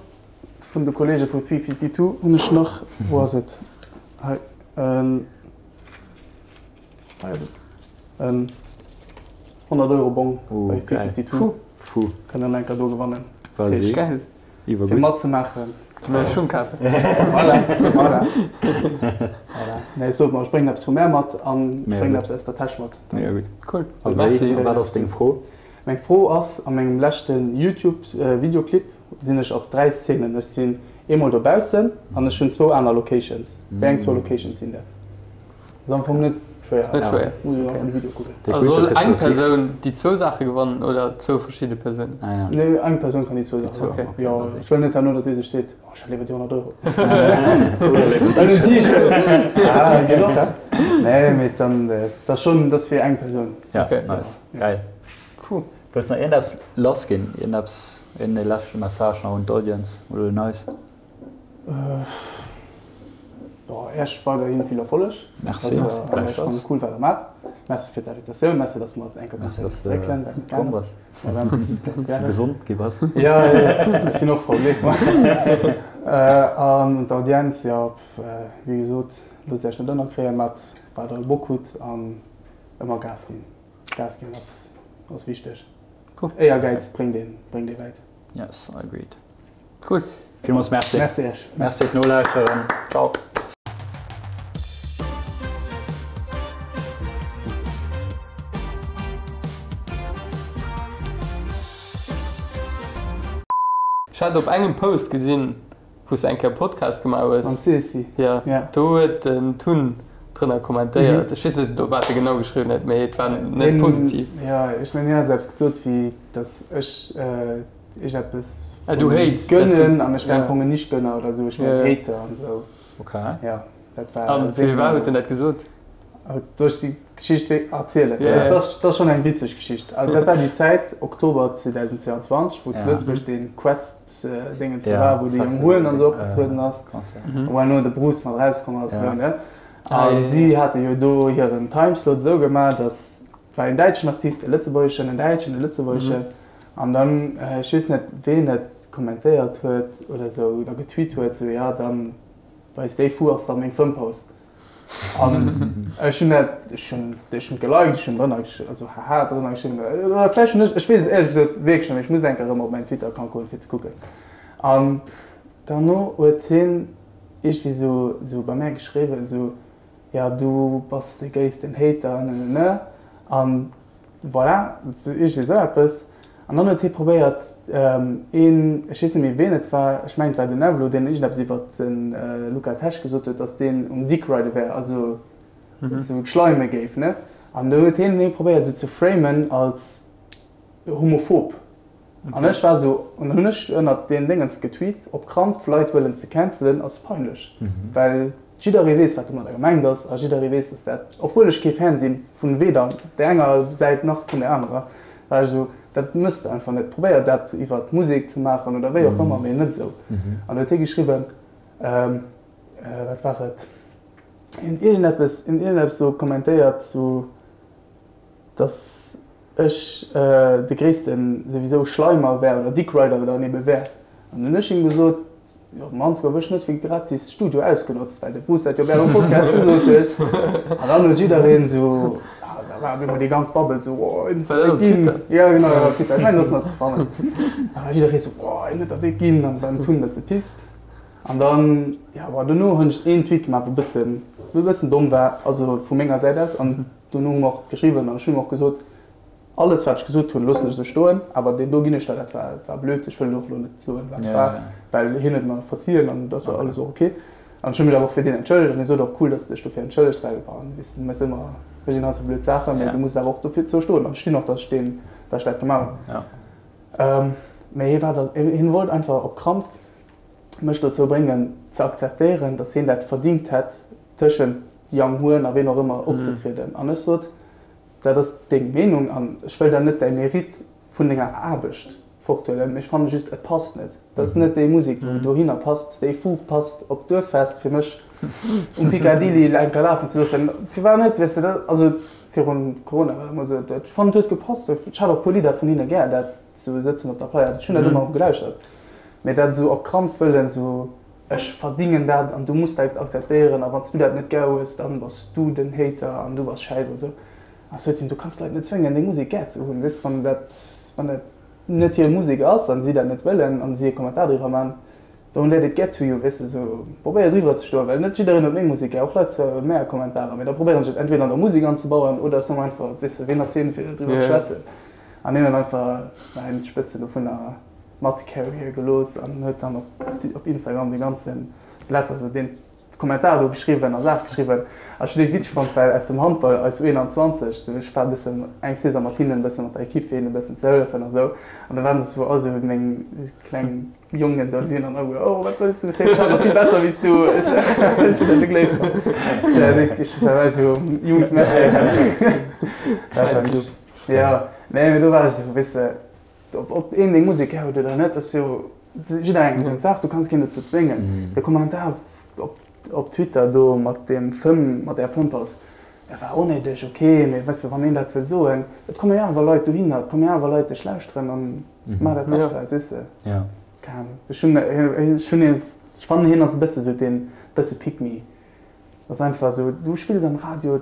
Vun de Kollege vu 352 hunn ech nach, wou ass et, hei en, hei ass et, en 100 Euro Bong bei 352. Fou. Kënnt der enker do gewannen. Vas-y. Geil. Iwwer Fir matzemaachen. Kann ech Schung kafen. Voilà, voilà. Voilà. Nee, sot mer, ech bréngen eppes vu mär mat an ech bréngen eppes aus der Täsch mat. Mega gutt. Cool. A wéi, a wat ass deng Fro? Meng Fro ass, a mengem leschte Youtube Videoclip sinn ech op 3 Szenen. Ech sinn eemol dobaussen an ech hunn zwou aner Locations. Wéi eng zwou Locations sinn dat? Ass am Fong net schwéier. Ass net schwéier. Muss een einfach de Video kucken. A soll eng Persoun déi zwou Saache gewannen oder zwou verschidde Persounen? Nee, eng Persoun kann déi zwou Saache gewannen. Okay. Jo, ech wëll net herno, datt ee sech seet, oh ech hätt léiwer déi 100 Euro. Oder léiwer en T-Shirt. Ah, geet och, he? Nee, mee dann, dat ass schonn, dat ass fir eng Persoun. Ja, nice. Geil. Cool. Wëlls nach iergendeppes lass ginn? Iergendeppes, iergendee leschte Message nach un d'Audience oder un eis? Bon, Iech weiderhi vill Erfolleg. Merci. Ech fannen et cool wat der maacht. Merci fir d'Invitatioun. Merci dass mer eng Kéier konnten zerécklen. Merci dass de komm bass. Dass de gesond gi bass. Jo, jo, ech sinn och frou, gleef mer. An un d'Audienz, jo, wéi gesot, loosst Iech net ënnerkréien, maacht wat der Bock hutt an ëmmer Gas ginn. Gas ginn ass ass wichteg. Cool. Éiergäiz bréngt een bréngt ee wäit. Yes, I agreed. Cool. Villmools Merci. Merci Iech. Merci fir d'Nolauschteren. Ciao. Ech hat op engem Post gesinn, wou s de eng Kéier Podcast gemaach hues. Mam Ceci. Jo, do huet den Tun. Drënner kommentéiert. Ech weess net elo wat e genau geschriwwen huet, mee et war net positiv. Jo, ech mengen hien hat eppes gesot wéi, datt ech iergendeppes Ah, du hates, gënnen an ech wär am Fong en Nicht-Gönner oder esou, ech wär en Hater an esou. Okay. Jo, dat war An seng firwat huet en dat gesot? Soll ech déi Geschicht erzielen? Ja. Dat ass, dat ass schonn eng witzeg Geschicht. Also dat war déi Zäit, Oktober 2022, wou zu Lëtzebuerg dee Quest-Déngens war, wou de Jong Huhn an esou opgetrueden ass, wou herno de Bruce mat erauskomm ass, esou, ne? A si hate jo do hiren Timeslot esou gemaach, datt, et war een däitschen Artist, e lëtzebuergeschen, en däitschen, e lëtzebuergeschen. An dann, ech weess net, ween et kommentéiert huet oder esou, oder getweet huet, esou, jo, dann bei Stay Fu ass da meng Fëmmpaus. An ech hunn dat, ech hunn, ech hunn geliked, ech hunn drënner gesch-, also haha drënner geschriwwen, oder vläicht hunn ech, ech weess et éierlech gesot wierklech net méi, ech muss eng Kéier erëm op mäin Twitter-Account goen, fir ze kucken. An derno huet hien iergendwéi sou, sou bei mär geschriwwen, sou, jo, du bass de gréissten Hater, ne, ne, ne. An Voilà, iergendwéi esou eppes. An dann huet hie probéiert, een, ech weess net méi ween et war, ech mengen et war den Evlo, deen iergendeppes iwwer de Luca Tesch gesot huet, datt deen um Dickride wär, also esou schleime géif, ne? An do huet hien hie probéiert esou ze framen als homophob. An ech war esou, an dann hunn ech ënnert deen Déngens getweet, op Krampf Leit wëllen ze cancelen ass peinlech, well jidderee weess wat domadder gemengt ass a jidderee weess dass dat, obwuel ech kee Fan si vu weder där enger Säit nach vun där anerer, war ech esou, dat mëss de einfach net, probéier dat iwwer d'Musek ze maachen oder wéi och ëmmer, mee net esou. An huet hie geschriwwen, wat war et, hien huet iergendeppes, hien huet iergendeppes do kommentéiert zu, dass ech de gréissten souwisou Schleimer wär oder Dickrider oder ebe wär. An hunn ech him gesot, jo op d'mannst gouf ech net fir gratis Studio ausgenotzt, well de Bruce dat jo op ärem Podcast gesot huet. An dann huet jiddereen esou, da war op eemol déi ganz Bubble esou, oh en huet der déck ginn. Jo genau, dat war op Twitter, ech mengen dat ass nach ze fannen. Da war jidderee esou, oh en huet der déck ginn an dann d'Hunn e bësse pisst. An dann, jo bon, dono hunn ech een Tweet gemaach wou e bëssen, wou e bëssen domm war, also vu menger Säit aus an Dono hu mer och geschriwwen an ech hunn him och gesot, alles wat ech gesot hunn, loossen ech esou stoen, awer deen do ginn ech der, dat war, dat war blöd, ech wëll och elo net soen, wat war, well hien huet mer verzien an dat ass jo alles och ok. An ech hu mech awer och fir deen entschëllegt an hie sot och, cool, datt s de dech dofir entschëllegs, well bon, weess de, du méchs ëmmer, méchs een halt sou blöd Saachen, mee du muss awer och dofir zou stoen an ech stinn och, datt ech deen, datt ech dat gemaach hunn. Mee hie war da, hien wollt einfach op Krampf mech dozou bréngen ze akzeptéieren, datt hien dat verdingt hätt, tëschent Jang Huhn a ween och ëmmer opzetrieden. An ech sot, dat ass deng Meenung an ech wëll der net däi Mérite vun denger Aarbecht forthuelen, mee ech fanne just, et passt net. Dat ass net déi Musek, wou dohinner passt. Stay Fu passt op d'Duerffest fir mech um Picadilly eng Kéier lafen ze loossen. Firwat net, weess de? Also virun Corona war dat emol esou. Ech fannen, et huet gepasst. Ech hat och e puer Lidder vun hinne gär, dat sou sëtzen op der Playa, ech hunn dat ëmmer gelauschtert. Mee dat esou op Krampf wëllen, esou ech verdingen dat an du muss dat akzeptéieren a wann s du dat net gär hues, dann bass du den Hater an du bass schäiss a sou. A sou huet hien, du kanns d'Leit net zwéngen deng Musek gär ze hunn, weess, wann dat, wann dat net hir Musek ass an si dat net wëllen an si e Kommentar driwwer man, don't let it get to you, weess de, sou probéier driwwer ze stoen, well net jiddereen huet meng Musek gär, och Leit ze mär Kommentarer, mee da probéieren ech et entweder an der Musek anzebauen oder ech soen einfach, weess de, ween ass hien fir driwwer ze schwätzen an hien huet einfach mäin d'Spëtze dovunner. Mat carrye gelooss an huet dann op Instagram de ganzen Letter, also deen Kommentar do geschriwwen a Saach geschriwwen. A ech hunn dee witzeg fonnt, well aus dem Handball, eis U21, ech war e bëssen eng Saison mat hinnen, e bëssen mat der Equipe fir hinnen e bëssen ze hëllefen a sou. An da waren se sou all sou meng kleng Jongen do sinn an alleguer, oh wat wëlls du, Safe Charles ass vill besser wéi s du. Ech hunn dat net gleeft. Ech war wierklech, ech war esou, Jungs, merci. Dat war witzeg. Jo, nee, mee do war ech esou, weess de, Ob een deng Musek gär huet oder net, ass jo jidderengem seng Saach. Du kanns keen dozou zwéngen. De Kommentar op Twitter do mat deem Fëmm, mat där Fëmmpaus, e war onnéideg, ok, mee weess de, wann een dat wëll soen, et komme jo awer Leit dohinner, et komme jo awer Leit dech lauschteren an maach dat Bescht draus, weess de. Keng Ahnung. Ech hunn, ech hunn hien, ech fannen hien ass e bësse sou deen bësse pick me. Ass einfach esou, du spills am Radio,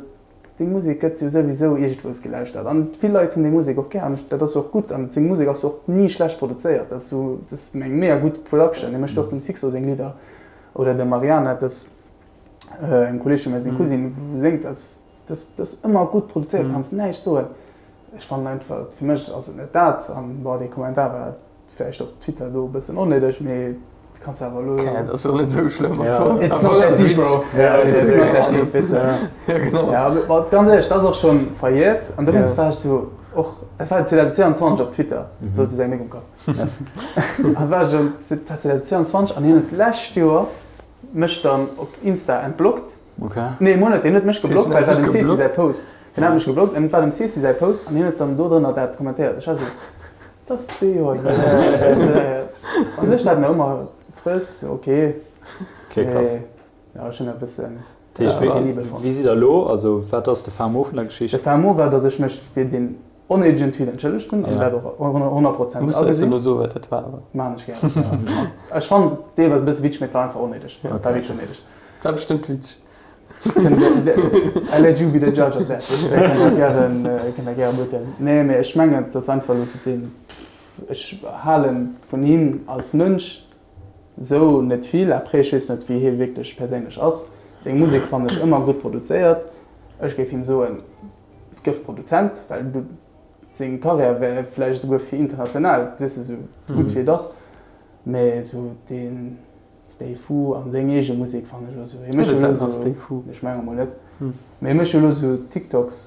deng Musek gëtt jo souwisou iergendwous gelauschtert an vill Leit hunn deng Musek och gär an dat ass jo och gutt an seng Musek ass jo och ni schlecht produzéiert, dat ass esou, dat ass eng mega gutt Production. Hie mécht och dem Sixo seng Lidder oder dem Mariana, dat ass engem Kolleeg vu mär seng Cousine wou séngt, dat ass, dat ass ëmmer gutt produzéiert, kanns näischt soen. Ech fannen einfach, fir mech ass et net dat an bon, dee Kommentar war vläicht op Twitter do e bëssen onnéideg, mee. Kanns awer elo. Okay, dat ass jo net esou schlëmm. Ja. It's not that deep, bro. Ja, it's not that deep, weess de. Ja, genau. Ja, ma ganz éierlech, dat ass och schonn verjährt. An dowéinst war ech sou och, dat war 2022 op Twitter, do huet e säi Méck um Kapp. An war ech 2022 an hien huet d'lescht Joer mech dann op Insta entblockt. Okay. Nee, mol net, hien huet mech geblockt, well et war dem Ceci säi Post. Hien hat mech geblockt an et war dem Ceci säi Post an hien huet dann dodrënner dat kommentéiert. Ech war sou, dat ass zwee Joer hier. An ech dat mir ëmmer frësst, sou okay. Okay, krass. Mee ja, ech hunn dat e bëssen Dat heescht, wéi, penibel fonnt. wéi sidd der elo? Also, wat ass de Fin mot vun der Geschicht? De Fin mot war, datt ech mech fir deen onnéidegen Tweet entschëllegt hunn an dat och 100 Prozent Muss eis agesinn. elo soen, wat dat war, awer. Maachen ech gären, ja. Ech fannen deelweis e bësse witzeg, mee et war einfach onnéideg. Et war wierklech onnéideg. War bestëmmt witzeg. I let you be the judge of that. Dir kënnt dat gären, kënnt dat gäre beurteelen. Nee, mee ech mengen, et ass einfach elo sou deen, ech hale vun him als Mënsch sou net vill. Après, ech weess net, wéi hie wierklech perséinlech ass. Seng Musek fannen ech ëmmer gutt produzéiert. Ech géif him soen, Gëff Produzent, well du seng Karriär wär vläicht esouguer fir international, weess de, sou gutt wéi et ass. Mee esou dee Stay Fu an seng eege Musek fannen ech elo sou, hie mécht jo elo sou, ech menge mol net, mee hie mécht jo elo sou TikToks,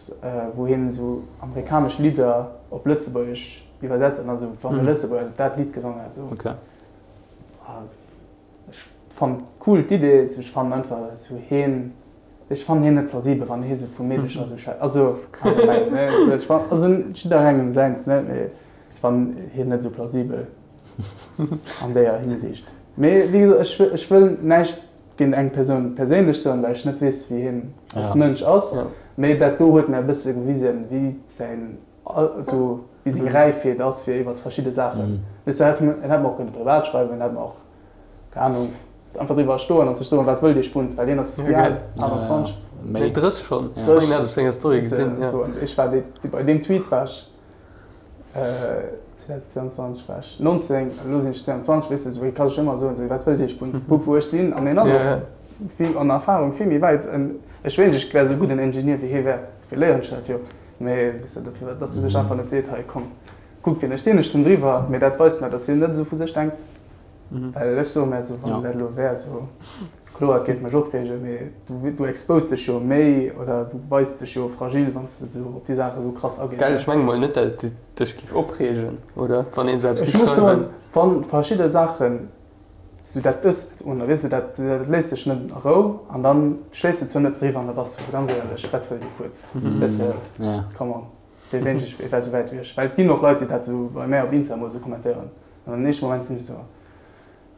wou hien esou amerikanesch Lidder op Lëtzebuergesch iwwersetzt an da sou, wann e Lëtzebuerger dat Lidd gesongen hätt, sou. Ech fannen cool d'Idee, ech fannen einfach sou heen, ech fannen heen net plausibel wann hee sou vu Meedecher sou schwätzt, also allgemeng ne, ech fannen, also jidderengem säint ne, mee ech fannen heen net sou plausibel an déier Hinsicht. Mee wéi gesot, ech ech wëll näischt géint eng Persoun perséinlech soen, well ech net weess wéi heen als Mënsch ass, mee dat do huet mär e bësse gewisen wéi säin Also wéi seng Räifheet ass fir iwwert verschidde Saachen. Weess du, häss en hätt mer och kënne privat schreiwen, en hätt mer och, keng Ahnung, einfach driwwer stoen a sech soen, wat wëllt Dir Spunt, well hien ass wéi al? 28? Nee, 30 schonn. Ech mengen, en hat op senger Story gesinn, jo. Sou, an ech war dee, bei deem Tweet war ech 2022 war ech 19, elo sinn ech 22, weess de, sou hie ka sech ëmmer soen, sou wat wëllt Dir Spunt, kuck wou ech sinn an hien ass och vill an Erfahrung vill méi wäit. Ech wéilt, ech wär sou gutt en Ingenieur wéi hie wär, dofir léieren ech dat jo. Mee weess de, dofir, dass e sech einfach net seet, hei komm, kuck wien ech sinn, ech stinn driwwer. Mee dat weist mer, dass hien net esou vu sech denkt. Well ech soe mär esou, wann dat elo wär, esou, kloer, et géif mech opreegen, mee du, du expose dech jo méi oder du weis dech jo fragil, wann s de esou op déi Saache esou krass agees. Gell, ech menge mol net, dat et dech géif opreegen, oder? Wann een esou eppes Ech géif muss soen, schreiwen. wa verschidde Saachen Sou dat ësst un, weess de, dat léisst dech net a Rou an dann schléifs de zwar net driwwer an da bass de ganz éierlech, wat wëll dee Fuerz, weess de, come on, dee wéinst ech war sou wäit wéi ech, well et ginn och Leit, déi dat sou bei mär op Insta emol sou kommentéieren an am éischte Moment sinn ech sou,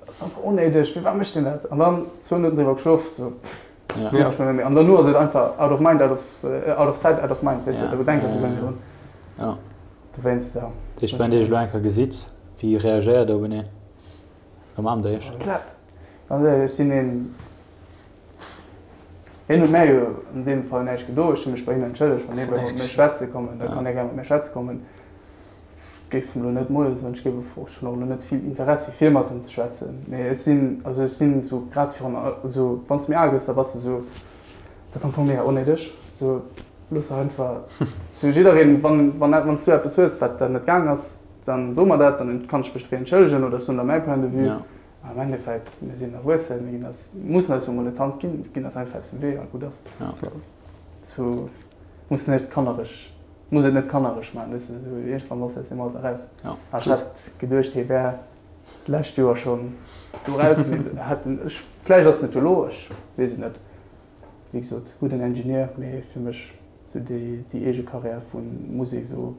dat ass einfach onnéideg, firwat mécht deen dat? An dann zwou Minutten driwwer geschlof, sou, pff, juckt mech net méi an dono ass et einfach out of mind, out of, out of sight, out of mind, weess de, du denks einfach guer net méi drun, dowéinst, ja. Dat heescht, wann dir iech elo eng Kéier gesitt, wéi reagéiert der openeen? Umarmt der iech? Klapp! Ganz éierlech, ech sinn een, hien huet mär jo an deem Fall näischt gedo. Ech hu mech bei him entschëllegt. Wann hie wëll mat mir schwätze kommen, da kann hie gär mat mir schwätze kommen. Ech géif him elo net Moie soen. Ech géif och, ech hunn och elo net vill Interessi fir mat him ze schwätzen. Mee ech sinn, also ech sinn esou grad virun, esou wann s de méi al gëss, da bass de esou, dat ass am Fong mega onnéideg. Esou looss dach einfach, esou jiddereen, wann, wann, wann s du eppes hues, wat der net gaang ass, Dann so mer dat, dann kann ech mech dofir entschëllegen oder ech soen der mäi Point de vue. Ja. Am Endeffekt, mir sinn Erwuessen, mir ginn eis, mussen eis jo mol net d'Hand ginn, mir ginn eis einfach aus dem Wee a gutt ass. Ja. Sou, muss net kannereg, muss et net kannereg maachen, weess de, sou iergendwann bass de aus deem Alter raus. Ja. A ech hat geduecht, hie wär d'lescht Joer schonn do raus, mee hat en, ech, vläicht ass en et jo elo, ech weess et net. Wéi gesot, gudden Ingenieur, mee fir mech sou déi, déi eege Karriär vu Musek sou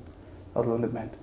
ass elo net mäint.